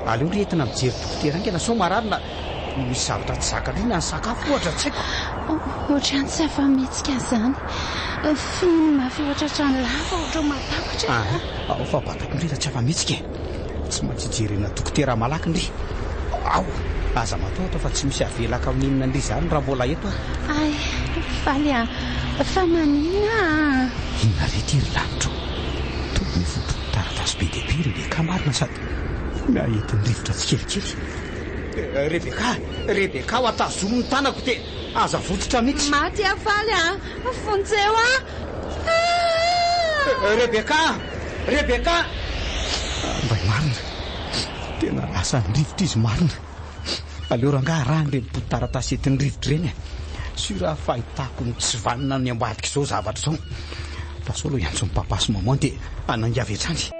Aleo ndry entina mijery dokotera haingana sao marary na misy zavatra tsy zakandry na ny sakafo ohatra tsy haiko. Ohatran'ny tsy afa-mihetsika izany. Fihiny mafy ohatra hatrany lava ohatra matahotra ah. Ao fa batako ndry raha tsy afa-mihetsika e! Tsy maintsy jerena dokotera malaky ndry. Ao! Aza matahotra fa tsy misy avelaka ho n'inona ndry izany raha mbola eto aho. Hay, faly aho. Fa maninona ah? Inona re ity ry lanitra ô? Toa mivoto taratasy be dia be Rebecca marina sady miha-entin'ny rivotra tsikelikely. Rebecca! Rebecca ô tazomy ny tanako dia aza votsotra mihitsy. Maty aho Faly a! Vonjeo aho! Ah! Rebecca! Rebecca! Mbay marina. Tena lasan'ny rivotra izy marina. Aleo rangahy arahina ireny poti-taratasy entin'ny rivotra ireny e. Sur aho fa ahitako ny tsy vanona any ambadik'izao zavatra izao. Lasa aloha hiantso ny papa sy maman dia hanainga avy hatrany.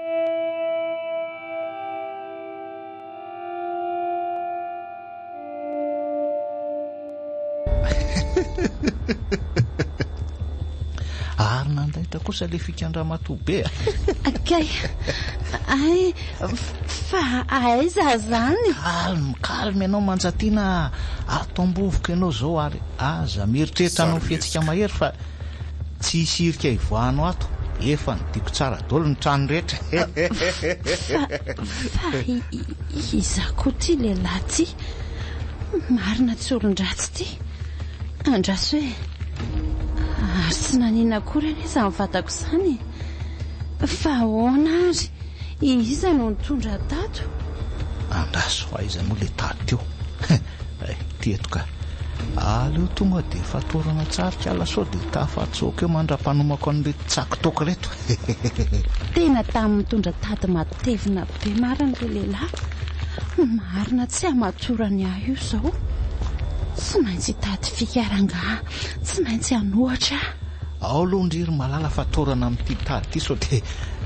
Ary nandaitra kosa le fikan-dramatoa be a! Kay, ay, fa aiza zany? Calme, calme ianao Manjatiana a! Ato am-bovoko ianao izao ary aza mieritreritra hanao fihetsika mahery fa tsy hisy hirika hivoahanao ato, efa nodiako tsara daholo ny trano rehetra. Fa, fa iza koa ity lehilahy ity? Marina tsy olon-dratsy ity. Andraso e! Ary tsy naninona akory anie izany vatako izany e! Fa ahoana ary? Iza no nitondra tato? Andraso, aiza moa ilay tady teo? Hay, ity eto ka. Aleo tonga dia fatorana tsara kala sao dia tafatsoaka eo mandra-panomako an'ireto tsaky toaka ireto. Tena tamy mitondra tady matevina be marina ilay lehilahy. Marina tsy hamatorany ahy io izao. Tsy maintsy hitady fika rangahy, tsy maintsy hanohatra aho. Ao aloha ndry ry malala fatorana amin'ity tady ity sao dia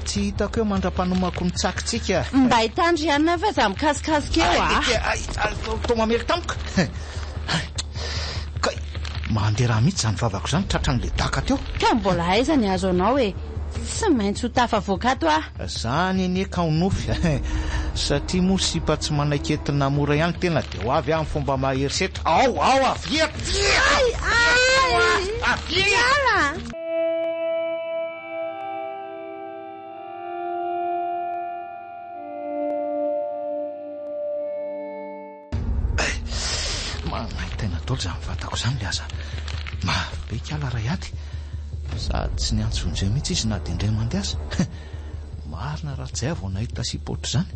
tsy hitako eo mandra-panomako ny tsakintsika. Mba hitandro ihany aho fa za mikasikasika eo a! Ay, ay, toa mamely tampoka. Kay, mandeha rà mihitsy izany vavako izany tratran'ilay daka teo. Ka mbola aiza ny azo anao e! Tsy maintsy ho tafavoaka ato aho. Zany anie ka ho nofy satria moa sipa tsy manaiky entina mora ihany tena dia ho avy aho amin'ny fomba mahery setra. Ao, ao, avia aty! Ay, ay! Avia! Miala! Manaintaina daholo izany vatako izany le aza mafy be kala ray aty. Sady tsy niantso vonjeo mihitsy izy na dia indray mandeha aza. Marina raha tsy zay aho vao nahita sipa ohatr'izany.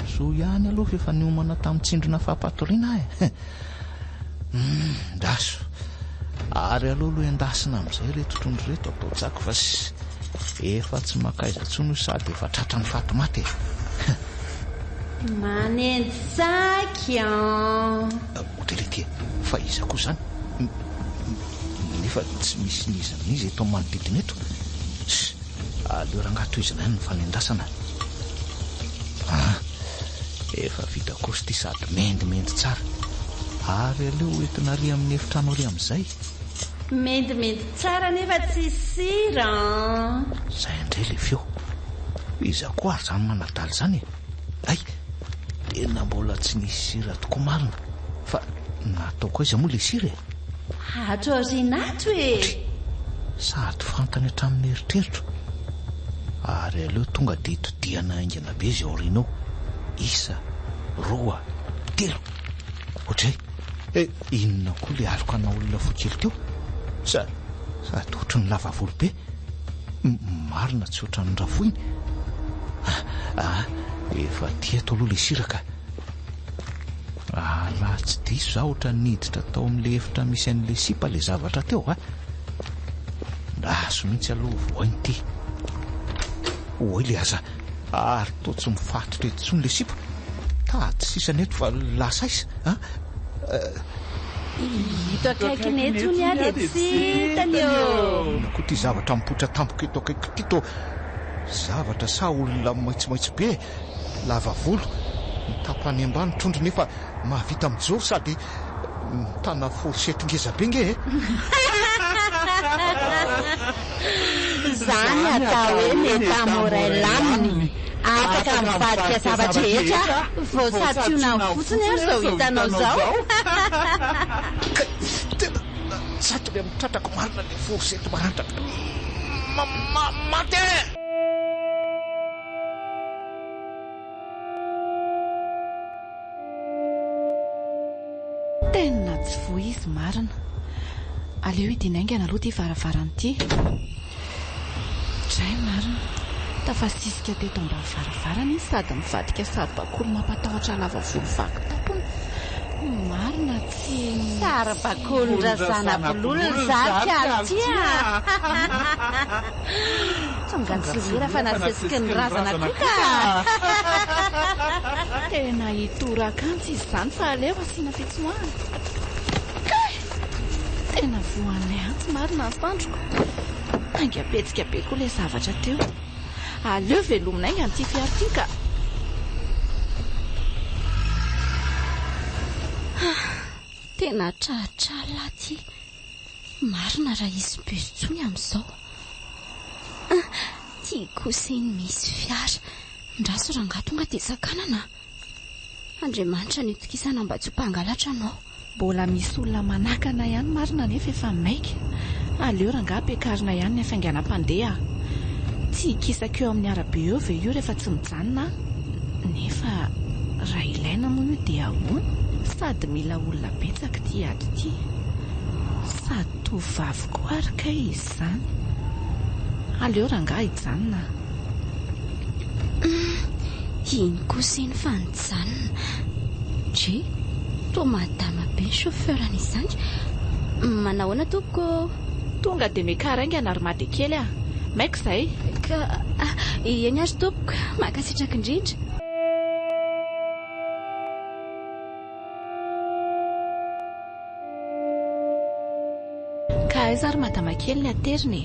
Soa ihany aloha fa efa niomana tamin'ny tsindrona fampatoriana aho e. Hum, ndraso. Ary aleo aloha endasina amin'izay ireto trondro ireto atao jaky fa efa tsy mankaiza intsony io sady efa tratran'ny faty maty e. Manendy saky an! Ohatry ilay ity e! Fa iza koa izany? Nefa tsy misy n'iza n'iza eto amin'ny manodidina eto. Ss! Aleo rangahy tohizana ihany ny fanendasana. Ah! Efa vita kosa ity sady mendimendy tsara. Ary aleo ho entina ary amin'ny efitrano ary amin'izay. Mendimendy tsara nefa tsisy sira an! Izay indray ilay feo. Iza koa ary izany manadala izany e? Hay! Tena mbola tsy nisy sira tokoa marina. Fa nataoko aiza moa ilay sira e? Ato aoriana ato e! Dry! Sady fantany hatramin'ny eritreritro. Ary aleo tonga dia itodihana haingana be izay aoriana ao. Isa, roa, telo. Ohatray. Eh, inona koa ilay aloka ana olona fohy kely teo? Sa, sady ohatry ny lava volo be. Marina tsy ohatran'ny rafohiny. Ah, ah, efa aty eto aloha ilay sira ka. Ah, raha tsy diso za ohatran'ny niditra tao amin'ilay efitra misy an'ilay sipa ilay zavatra teo a. Ndraso mihitsy aloha voainy ity. Oay le aza, ary toa tsy mifatotra eto intsony ilay sipa. Tady sisany eto fa lasa aiza a? Ito akaikiny eto hono aho dia tsy hitany ô! Inona koa ity zavatra mipoitra tampoka eto akaikiko ity toa zavatra sa olona maitsomaitso be e? Lava volo, ny tapany ambany trondro nefa mahavita mijoro sady mitana fourchette ngeza be nge e! Zany atao hoe métamorail aminy, afaka mivadika zava-drehetra vao santionany fotsiny ary izao hitanao izao. Kay, tena tsatony amin'ny tratrako marina ilay fourchette maranitra be. Maty e! Tena tsy voa izy marina. Aleo hidiana haingana aloha ity varavarana ity. Dray marina. Tafasisika teto ambany varavarana izy sady mivadika saribakoly mampatahotra lava volo vaky tampona. Marina tsy. Saribakolin-dRazanabololona izany kalo ity a! Tonga tsy lera fa nasesiky ny razana koa ka! Tena hitoraka antsy izy izany fa aleo asiana fitsoahana. Kay! Tena voan'ilay antsy marina ny sandriko. Haingam-pihetsika be koa ilay zavatra teo. Aleo velomina haingana ity fiara ity ka! Tena tratra lahy ity. Marina raha hisy bus intsony amin'izao. Ah, ty kosa iny misy fiara. Ndraso rangahy tonga dia sakanana a. Andriamanitra no itokisana mba tsy ho mpangalatra anao. Mbola misy olona manakana ihany marina nefa efa maika. Aleo rangahy ampiakarina ihany ny hafainganam-pandeha a. Tsy hikisaka eo amin'ny arabe eo ve io rehefa tsy mijanona aho? Nefa raha ilaina moa io dia ahoana? Sady mila olona betsaka ity ady ity. Sady tovovavy koa ary kay izy izany. Aleo rangahy hijanona a. Humm, iny kosa iny fa nijanona. Dre, toa madama be ny chauffeur-ny izany. Manahoana tompoko ô? Tonga dia miakara haingana ry made kely a! Maika izay. Ka, eny ary tompoko, mankasitraka indrindra. Ka aiza ary madama kely ny aterina e?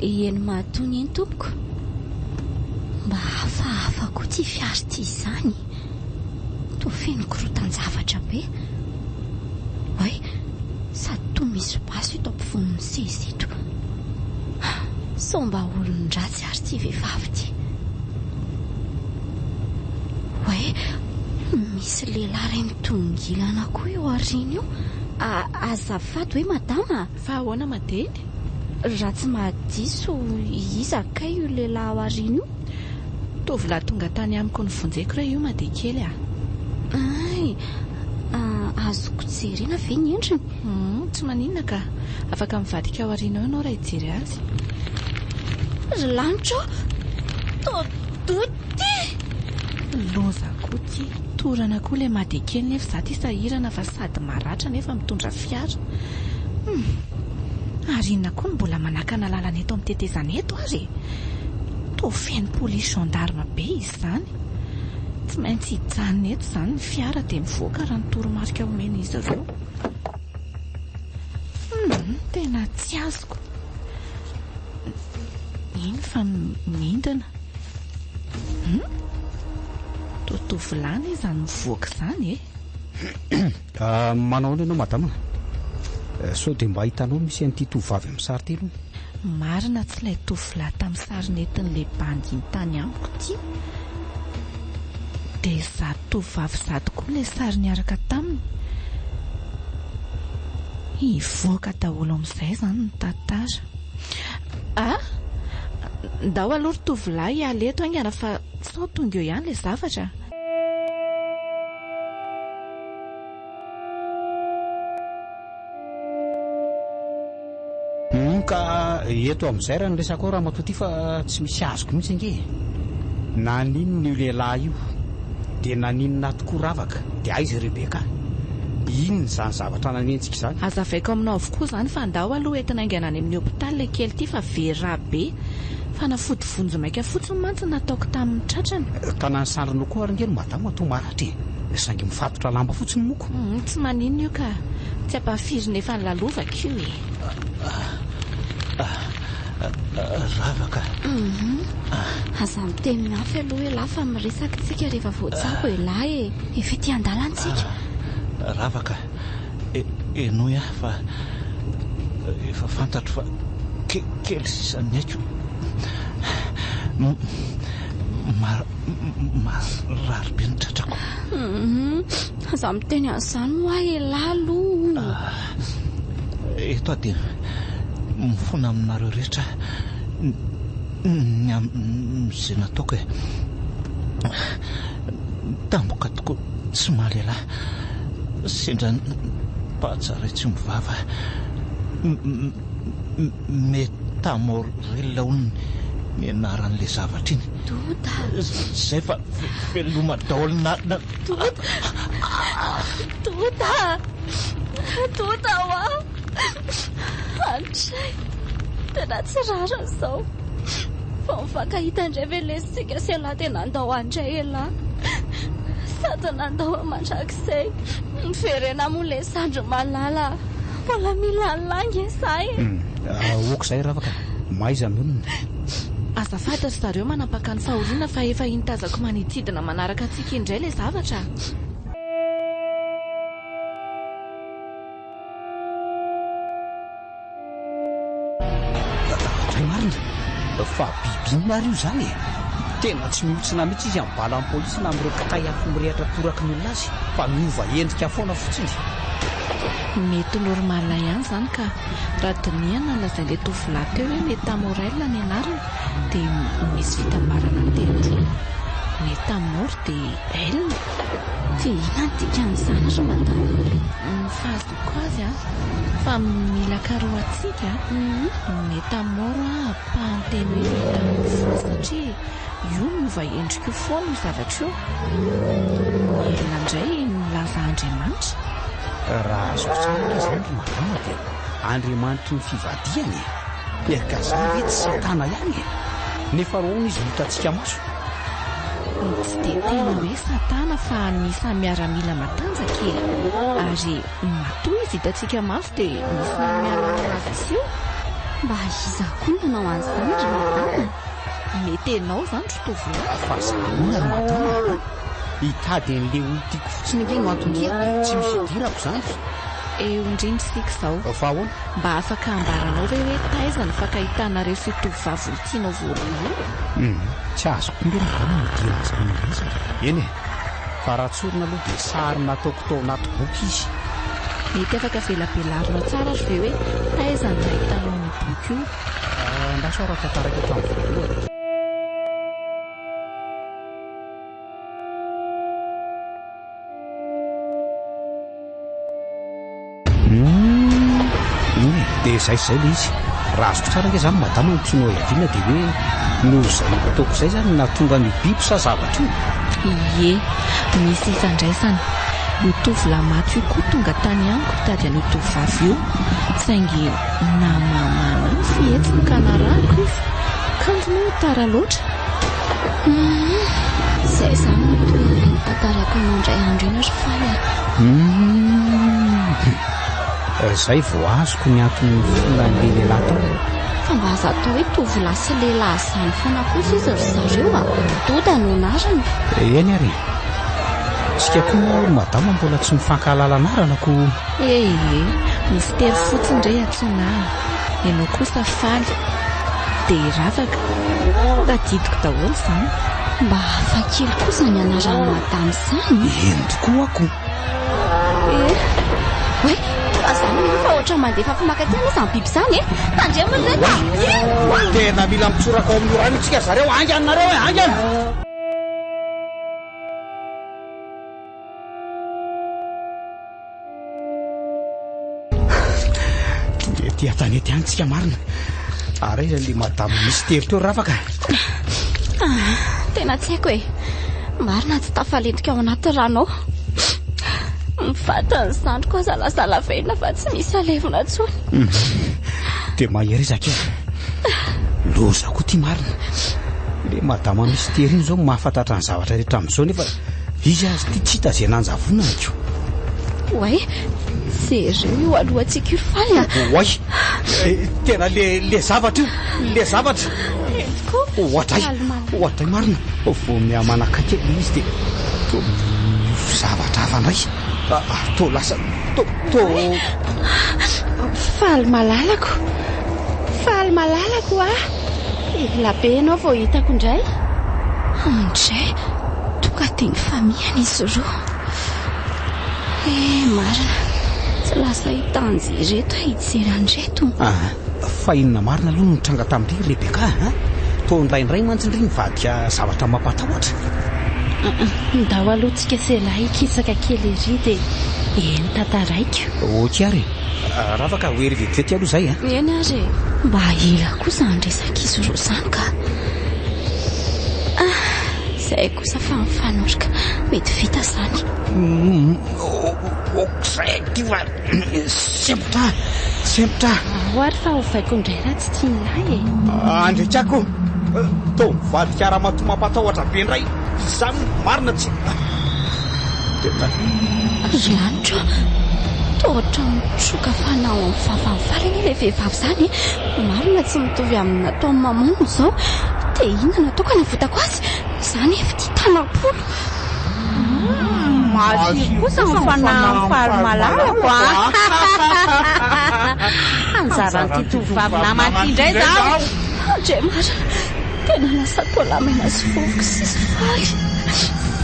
Eny Mahatony eny tompoko. Mba hafahafa koa ity fiara ity izany. Toa feno korotan-javatra be. Oay, sady toa misy basy eto ampovoan'ny seza eto. Sao mba olon-dratsy ary ity vehivavy ity. Oay, misy lehilahy iray mitongilana koa eo aoriana eo. Azafady hoe madama a! Fa ahoana madeny? Raha tsy mahadiso, iza kay io lehilahy ao aoriana io? Tovolahy tonga tany amiko novonjeko re io made kely a! Hay! Azoko jerena ve ny endriny? Humm, tsy maninona ka! Afaka mivadika ao aoriana ao ianao raha hijery azy. Ry lanitra ô! Toa doty! Loza koa ty! Torana koa ilay made kely nefa za ty sahirana fa sady maratra nefa mitondra fiara. Humm! Ary inona koa no mbola manakana lalana eto amin'ny tetezana eto ary e? Toa feno polisy gendarme be izy izany. Tsy maintsy hijanona eto izany ny fiara dia mivoaka raha ny toromarika omen'izy ireo. Hum, tena tsy azoko. Iny fa midina. Hum? Toa tovolahy anie izany mivoaka izany e! Manao ahoana ianao madama? Sao dia mba hitanao misy an'ity tovovavy amin'ny sary ity aloha? Marina tsy ilay tovolahy tamin'ny sary nentin'ilay bandy iny tany amiko ity. Dia izato tovovavy izato koa ilay sary niaraka taminy. Hivoaka daholo amin'izay izany ny tantara. Ah! Ndao aloha ry tovolahy hiala eto haingana fa sao tonga eo ihany ilay zavatra. Humm ka eto amin'izay raha ny resaka ao ramatoa ity fa tsy misy azoko mihitsy ange e! Naninona io lehilahy io? Dia naninona ahy tokoa Ravaka? Dia aiza i Rebecca? Inona izany zavatra nanenjika izany? Hazavaiko aminao avokoa izany fa andao aloha entina haingana any amin'ny hopitaly ilay kely ity fa very rà be. Fanafody vonjimaika fotsiny mantsy no nataoko tamin'ny tratrany. Ka na ny sandrinao koa ary ange ry madama toa maratra e! Saingy mifatotra lamba fotsiny moko. Humm tsy maninona io ka. Tsy ampahafiriny efa nilalovako io e. Ravaka. Humm aza miteny mafy aloha elah fa miresaka tsika rehefa voatsabo elah e. Efa ety andalana tsika. Ravaka. Henoy ahy fa efa fantatro fa kely sisa ny aiko. Marary be ny tratrako. Humm, aza miteny an'izany hoa elah aloha. Eto aho dia mifona aminareo rehetra ny amin'izay nataoko e. Tampoka tokoa tsy maha-lehilahy. Sendra ny mpahatsara tsy omby vava. Metamorel hono ny anaran'ilay zavatra iny. Doda. Zay fa veloma daholo na. Doda. Doda. Doda hoa. Andray. Tena tsy rariny izao. Vao mifankahita indray ve lesy tsika sy elah dia nandao ahy indray elah. Sady nandao ahy mandrakizay. Miverena moa ilay zandry malala a. Mbola mila an'lah nge za e. Ok zay ravaka, mahaiza mionona. Azafady ry zareo manampaka ny fahoriana fa efa iny tazako maniditsidina manaraka antsika indray ilay zavatra a. Dray marina fa biby inona ary io izany e? Tena tsy mihontsina mihitsy izy amin'ny balan'ny polisy na amin'ireo kitay afo mirehitra toraky ny olona azy fa miova endrika foana fotsiny. Mety normal ihany izany ka. Raha dinihana ny lazain'ilay tovolahy teo hoe Metamorel ny anarany dia misy fitambarana teny roa. Metamor dia el. Dia inona ny dikan'izany ry madama? Ny fahazoako azy an, fa mila karohantsika an, metamor an ampahanteny hoe metamorphose satria io miova endrika io foana io zavatra io. Ny L indray milaza Andriamanitra. Raha azoko tsara aloha izany ry madama dia Andriamanitry ny fivadihana e! Ka izany ve tsy satana ihany e? Nefa roa hono izy no hitantsika maso. Tsy dia tena hoe satana fa anisan'ny miaramila matanjaka e! Ary matoa izy hitantsika maso dia misy nanome alalana azy hiseho. Mba iza koa no nanao an'izany ry madama? Mety enao izany ry tovolahy. Fa za ahoana ry madama a? Hitady an'le olon-tiako fotsiny ange no anton-diako e! Tsy misy idirako izany. Eo indrindra isika izao. Fa ahoana? Mba afaka ambaranao ve hoe taiza no fankahitanareo sy io tovovavy olon-tianao voalohany io? Hum, tsy azoko ange madama ny idiran'izany resaka e. Eny e, fa raha tsorina aloha dia sary nataoko tao anaty boky izy. Mety afaka velabelarinao tsara ary ve hoe taiza no nahitanao an'io boky io? Andraso aho raha tantaraiko hatramin'ny voalohany. Humm dia izay sy izay ilay izy. Raha azoko tsara ange izany madama ny tianao hiaviana dia hoe noho izay nataoko izay izany no nahatonga an'io biby sa zavatra io? Ie, misy ifandraisany. Io tovolahy maty io koa tonga tany amiko hitady an'io tovovavy io, saingy namahamahana ahy ny fihetsiny ka narahako izy, kanjo moa tara loatra. Humm, izay izany no tohin'ilay notantaraiko anao indray andro iny ry Faly a! Humm, izay vao azoko ny anton'ny filan'ilay lehilahy tao. Fa mba aza atao hoe tovolahy sy lehilahy izany foana kosa izy ry zareo a! Doda no anarany. Eny ary e! Tsika koa moa ry madama mbola tsy mifankahalala anarana ko. Ee, mistery fotsiny re antsoina ahy. Ianao kosa faly. Dia ravaka. Tadidiko daholo izany. Mba hafa kely koa izany anaran'i madama izany. Eny tokoa ko. Ee. Oay, fa izany mino fa ohatran'ny mandefa afo makaty anie izany biby izany e. Tandremo ry reto a! Iny! Tena mila mitsoraka ao amin'io rano io tsika zareo, haingana nareo e, haingana! Ety an-tanety any tsika marina. Ary aiza le madame mistery teo ravaka? Ah, tena tsy haiko e. Marina tsy tafalentika ao anaty rano ao. Ny vatan'ny zandriko aza lasa lavenona fa tsy misy alevina intsony. Dia mahereza akia. Loza koa ty marina. Le madama mistery iny zao mahafantatra ny zavatra rehetra amin'izao nefa izy aza ty tsy hita izay nanjavonany ko. Oay, jereo io alohantsika io ry Faly a. Oay, tena le le zavatra io, le zavatra. Eny tokoa. Oadray, oadray marina. Vao miha-manakaiky ilay izy dia toa miofo zavatra hafa indray. Ary toa lasa, toa, toa. Faly malalako, faly malalako ah! Ela be ianao vao hitako indray. Andray, tonga dia nifamihana izy roa. Eh, marina, tsy lasa hitanjy ireto aho hijery an'ireto. Ah, fa inona marina aloha no nitranga tamin-dry Rebecca a? Toa indraindray mantsy ndry mivadika zavatra mampatahotra. Ndao aloha tsika selahy hikisaka kely ery dia eny tantaraiko. Ok ary e. Ravaka ho ery vetivety aloha izay a. Eny ary e. Mba ela koa izany resak'izy roa izany ka. Ah, izay kosa fa mifanoroka. Mety vita izany. Ok'izay aky fa sempotra aho, sempotra aho. Ao ary fa ovaiko indray raha tsy tian'lahy e. Andriakako, toa mivadika ramatoa mampatahotra be indray izany marina tsy. Tena. Ry lanitra ô! Toa ohatran'ny mitroka fanahy ao amin'ny vavan'ny faly anie ilay vehivavy izany e! Marina tsy mitovy amin'ny nataon'i maman izao. Dia inona no ataoko hanavotako azy? Izany efa tia tanam-polo. Matsiro kosa ny fanahin'ny faly malalako a! Anjaran'ity tovovavy namana ity indray izao! Andriamarina! Tena lasa taolamena sy vovoka sisa faly.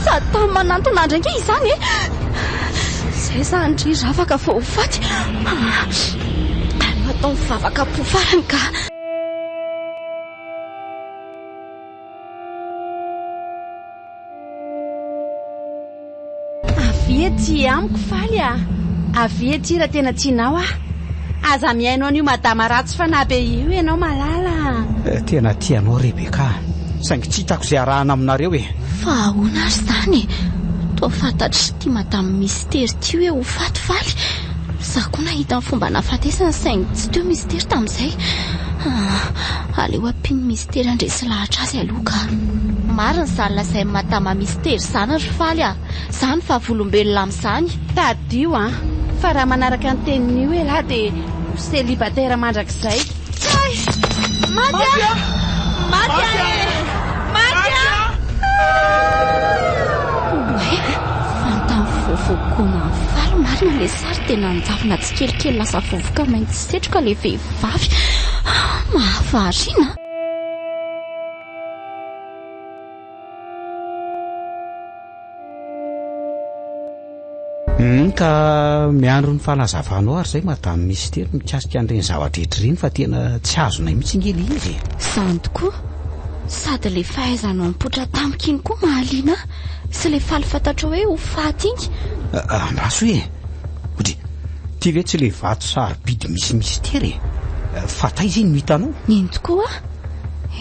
Sady tany manantona andry ange izany e! Izay izany ry ravaka vao ho faty. Aleo atao mivavaka am-po farany ka. Avia aty amiko Faly a! Avia aty raha tena tianao aho. Aza mihaino an'io madama ratsy fanahy be io ianao malala a! Tena tia anao Rebecca a! Saingy tsy hitako izay arahana aminareo e! Fa ahoana ary izany e? Toa fantatr'ity madame Mistery ity hoe ho faty Faly. Izaho koa nahita ny fomba nahafatesany saingy tsy teo Mistery tamin'izay. Aleo ampian'i Mistery handresy lahatra azy aloha ka. Marina izany lazain'i Madama Mistery izany ry Faly a! Izaho no vavolombelona amin'izany. Tadidio an! Fa raha manaraka ny tenin'io elah dia ho célibataire mandrakizay. Hay! Maty aho! Maty aho e! Maty aho! Oay! Fantany vaovao koma faly marina ilay sary dia nanjavona tsikelikely lasa vovoka mainty setroka ilay vehivavy. Mahavariana! Humm ka miandry ny fanazavanao ary zay madame Mistery mikasika an'ireny zava-drehetra ireny fa tena tsy azonay mihitsy ange ilay izy e. Izany tokoa. Sady ilay fahaizanao mipoitra tampoka iny koa mahaliana ahy. Sy ilay faly fantatrao hoe ho faty iny. Andraso e! Odry, ity ve tsy ilay vato sarobidy misy mistery e? Fa taiza iny no hitanao? Iny tokoa.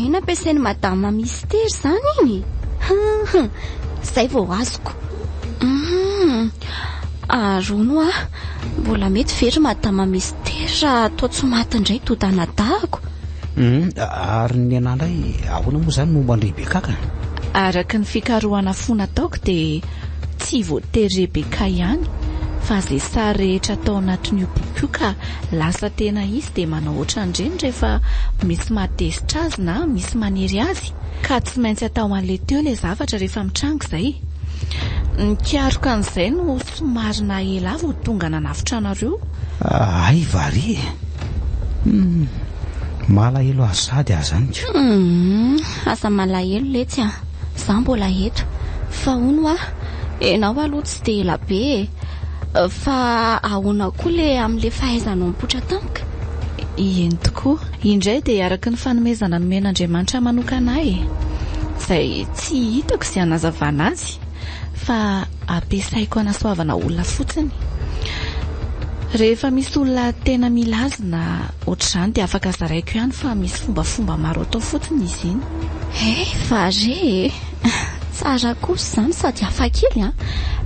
Iny ampiasain'i madama Mistery izany iny? Hum, izay vao azoko. Hum, Ary hono hoa, mbola mety ve ry madama Mistery raha atao tsy maty indray Doda anadahako? Hum, ary ny anà indray ahoana moa izany momba an-dry Rebecca ka? Araka ny fikarohana fo nataoko dia tsy voatery Rebecca ihany fa izay sary rehetra tao anatin'io boky io ka lasa tena izy dia manao ohatran'ireny rehefa misy mahatezitra azy na misy manery azy ka tsy maintsy atao an'ilay teo ilay zavatra rehefa mitranga izay. Nikaroka an'izay no somary naha ela ahy vao tonga nanavotra anareo. Hay va re e! Hum, malahelo azy sady aho izany ka. Hum, aza malahelo letsy a! Za mbola eto. Fa hono hoa, enao aloha tsy dia ela be e! Fa ahoana koa le amin'le fahaizanao mipoitra tampoka? Eny tokoa. Indray dia araka ny fanomezana nomen'Andriamanitra manokana ahy e! Izay tsy hitako izay hanazavana azy fa ampiasaiko hanasoavana olona fotsiny. Rehefa misy olona tena mila azy na ohatr'izany dia afaka zaraiko ihany fa misy fombafomba maro atao fotsiny izy iny. He va re e! Tsara kosa izany sady hafa kely an!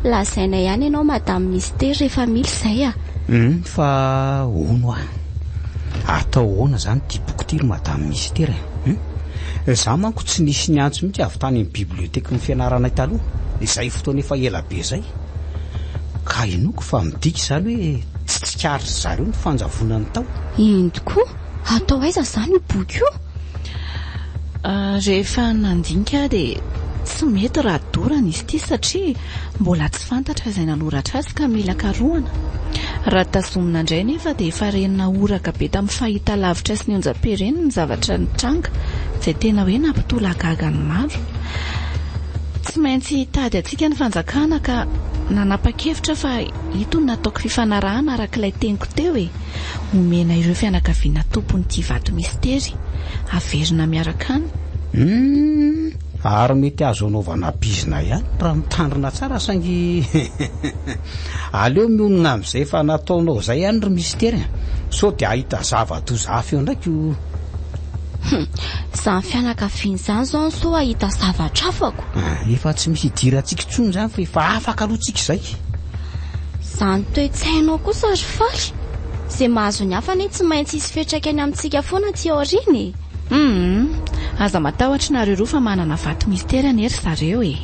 Lazainay ihany ianao Madame Mistery rehefa mila izay a! Hum fa hono hoa, atao ahoana izany ity boky ity ry Madame Mistery e? Hum? Izaho manko tsy nisy niantso mihitsy avy tany amin'ny bibliothèque-n'ny fianaranay taloha, izay fotoana efa ela be izay. Ka inoako fa midika izany hoe tsy tsikaritry zareo ny fanjavonany tao. Eny tokoa, atao aiza izany io boky io? Rehefa nandinika aho dia tsy mety raha dorana izy ity satria mbola tsy fantatra izay nanoratra azy ka mila karohana. Raha tazomina indray nefa dia efa re nahoraka be tamin'ny fahitalavitra sy ny onjam-pe ireny ny zavatra nitranga izay tena hoe nampitolagaga ny maro. Tsy maintsy hitady antsika ny fanjakana ka nanapa-kevitra fa ito no nataoko fifanarahana araka ilay teniko teo e! Omena ireo fianakaviana tompon'ity vato mistery averina miaraka any. Humm! Ary mety azo anaovana bizina ihany raha mitandrina tsara saingy aleo mionona amin'izay efa nataonao izay ihany ry Mistery a! Sao dia hahita zava-doza hafa eo ndraiky o! Hum! Izany fianakaviana izany izao no sao hahita zavatra hafa ko! Efa tsy misy idirantsika intsony izany fa efa afaka aloha tsika izay. Izany toe-tsainao kosa ry Faly! Izay mahazo ny hafa anie tsy maintsy hisy fiantraikany amintsika foana aty aoriana e! Humm! Aza matahotra nareo roa fa manana vato mistery anie ry zareo e!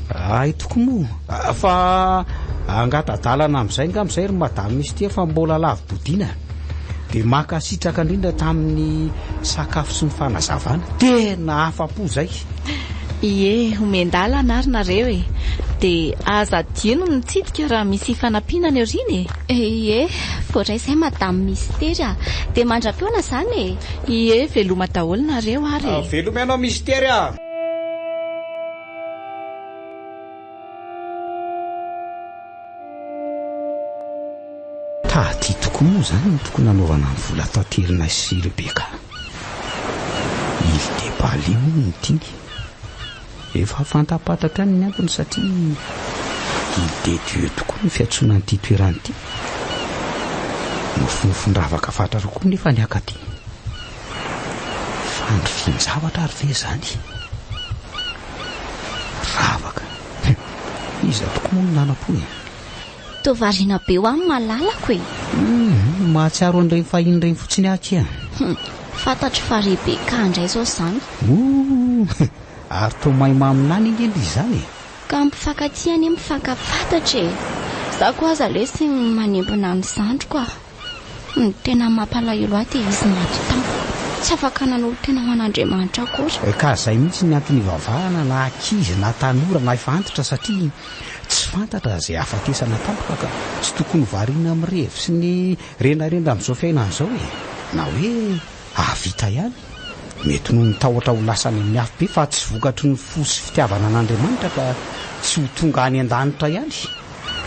Hay tokoa moa! Fa angata-dalana amin'izay angamba izay ry Madame Mistery fa mbola lavo-bodiana. Dia mankasitraka indrindra tamin'ny sakafo sy ny fanazavana. Tena afa-po izay! Ie, omen-dalana ary nareo e! Dia aza adino ny mitsidika raha misy fanampiana any aoriana e! Ie, voaray izay Madame Mistery a! Dia mandra-pihaona izany e! Ie, veloma daholo nareo ary e! Veloma ianao Mistery a! Taty tokoa moa izany no tokony hanaovana ny vola taterinay sy Rebecca. Île de Bali moa no tiany. Efa fantapantatra ihany ny antony satria Île des Dieux tokoa no fiantsoana an'ity toerana ity. Nofinofin-dravaka fatratra koa nefa ny haka aty. Fandrifian-javatra ary ve izany? Ravaka. Hum! Iza tokoa moa no nanam-po e? Toa variana be ho an'i malalako e! Hum! Mahatsiaro an'ireny fahiny ireny fotsiny aho akia. Hum! Fantatro fa Rebecca indray izao izany. Ooh! Ary toa mahay maminany ange ndry izany e! Ka mifankatia anie mifankafantatra e! Za koa aza lesy manembona ny zandriko ah! Ny tena mampalahelo ahy dia izy maty tampoka, tsy afaka nanolo-tena ho an'Andriamanitra akory. Ka izay mihitsy ny antony ivavahana na ankizy na tanora na efa antitra satria tsy fantatra izay hahafatesana tampoka ka tsy tokony ho variana amin'ny revy sy ny rendrarendra amin'izao fiainana izao e! Na hoe hahavita ihany. Mety noho ny tahotra ho lasa any amin'ny afobe fa tsy vokatry ny fo sy fitiavana an'Andriamanitra ka tsy ho tonga any an-danitra ihany.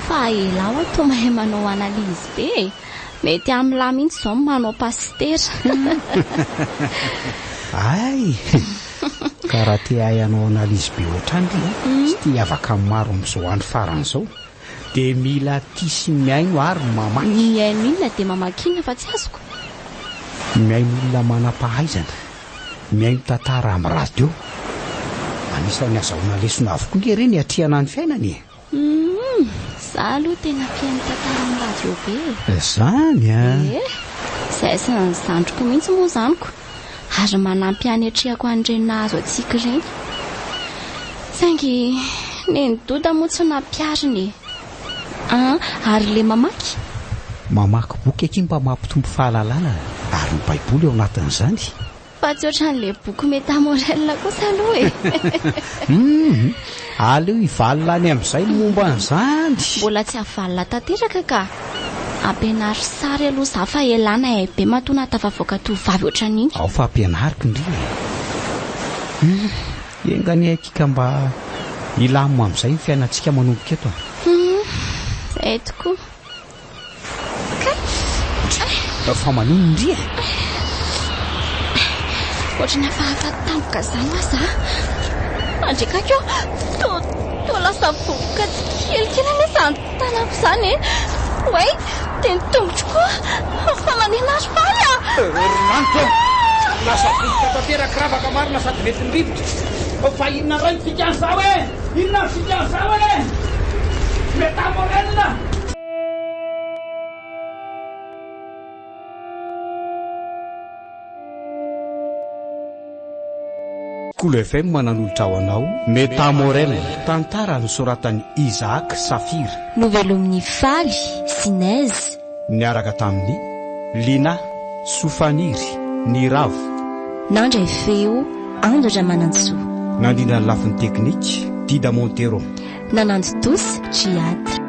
Fa elah hoa toa mahay manao analyse be e! Mety amin'lah mihitsy izao ny manao pasitera. Hay! Ka raha te hahay hanao analyse be ohatrany ry a, sy te hiavaka amin'ny maro amin'izao andro farany izao, dia mila tia sy mihaino ary mamaky. Mihaino inona dia mamaky inona fa tsy azoko? Mihaino olona manam-pahaizana, mihaino tantara amin'ny radio. Anisan'ny azahoana lesona avokoa nge ireny hiatrehana ny fiainana e! Humm, za aloha tena mpihaino tantara amin'ny radio be e. Zany an! Ie, izay sy ny zandriko mihitsy moa izany ko, ary manampy hanetrehako an'ireny nahazo antsika ireny. Saingy neny Doda moa tsy nampiharina e. An, ary ilay mamaky? Mamaky boky akia mba mampitombo fahalalana ary ny baiboly ao anatin'izany. Fa tsy ohatran'ilay boky Métamorel kosa aloha e! Hum! Aleo hivalona any amin'izay ny momba an'izany! Mbola tsy havalona tanteraka ka! Ampianaro sary aloha za fa elah nahay be matoa nahatafavoaka tovovavy ohatran'iny. Ao fa ampianariko ndry e! Hum! Enga anie aky ka mba hilamina amin'izay ny fiainantsika manomboka eto a! Hum! Izay tokoa. Fa maninona ndry e? Ohatran'ny hafahafa tampoka izany hoa za. Andriakaiky ô, toa toa lasa vovoka tsikelikely anie izany tanako izany e. Oay, dia ny tongotro koa. Fa maninona ry Faly a? Ry lanitra ô, lasa vovoka tanteraka ravaka marina sady mety ny rivotra. Fa inona indray ny dikan'izao e? Inona ny dikan'izao e? Métamorel! Kolo FM nanolotra ho anao Métamorel, tantara nosoratan'i Isaac Safira. Novelomin'i Faly sy Neige. Niaraka tamin'i Lina, Sofaniry, Niravo. Nandray feo, Ando Ramanantsoa. Nandrindra ny lafiny teknika, Dida Montero. Nanantontosa, Djihad.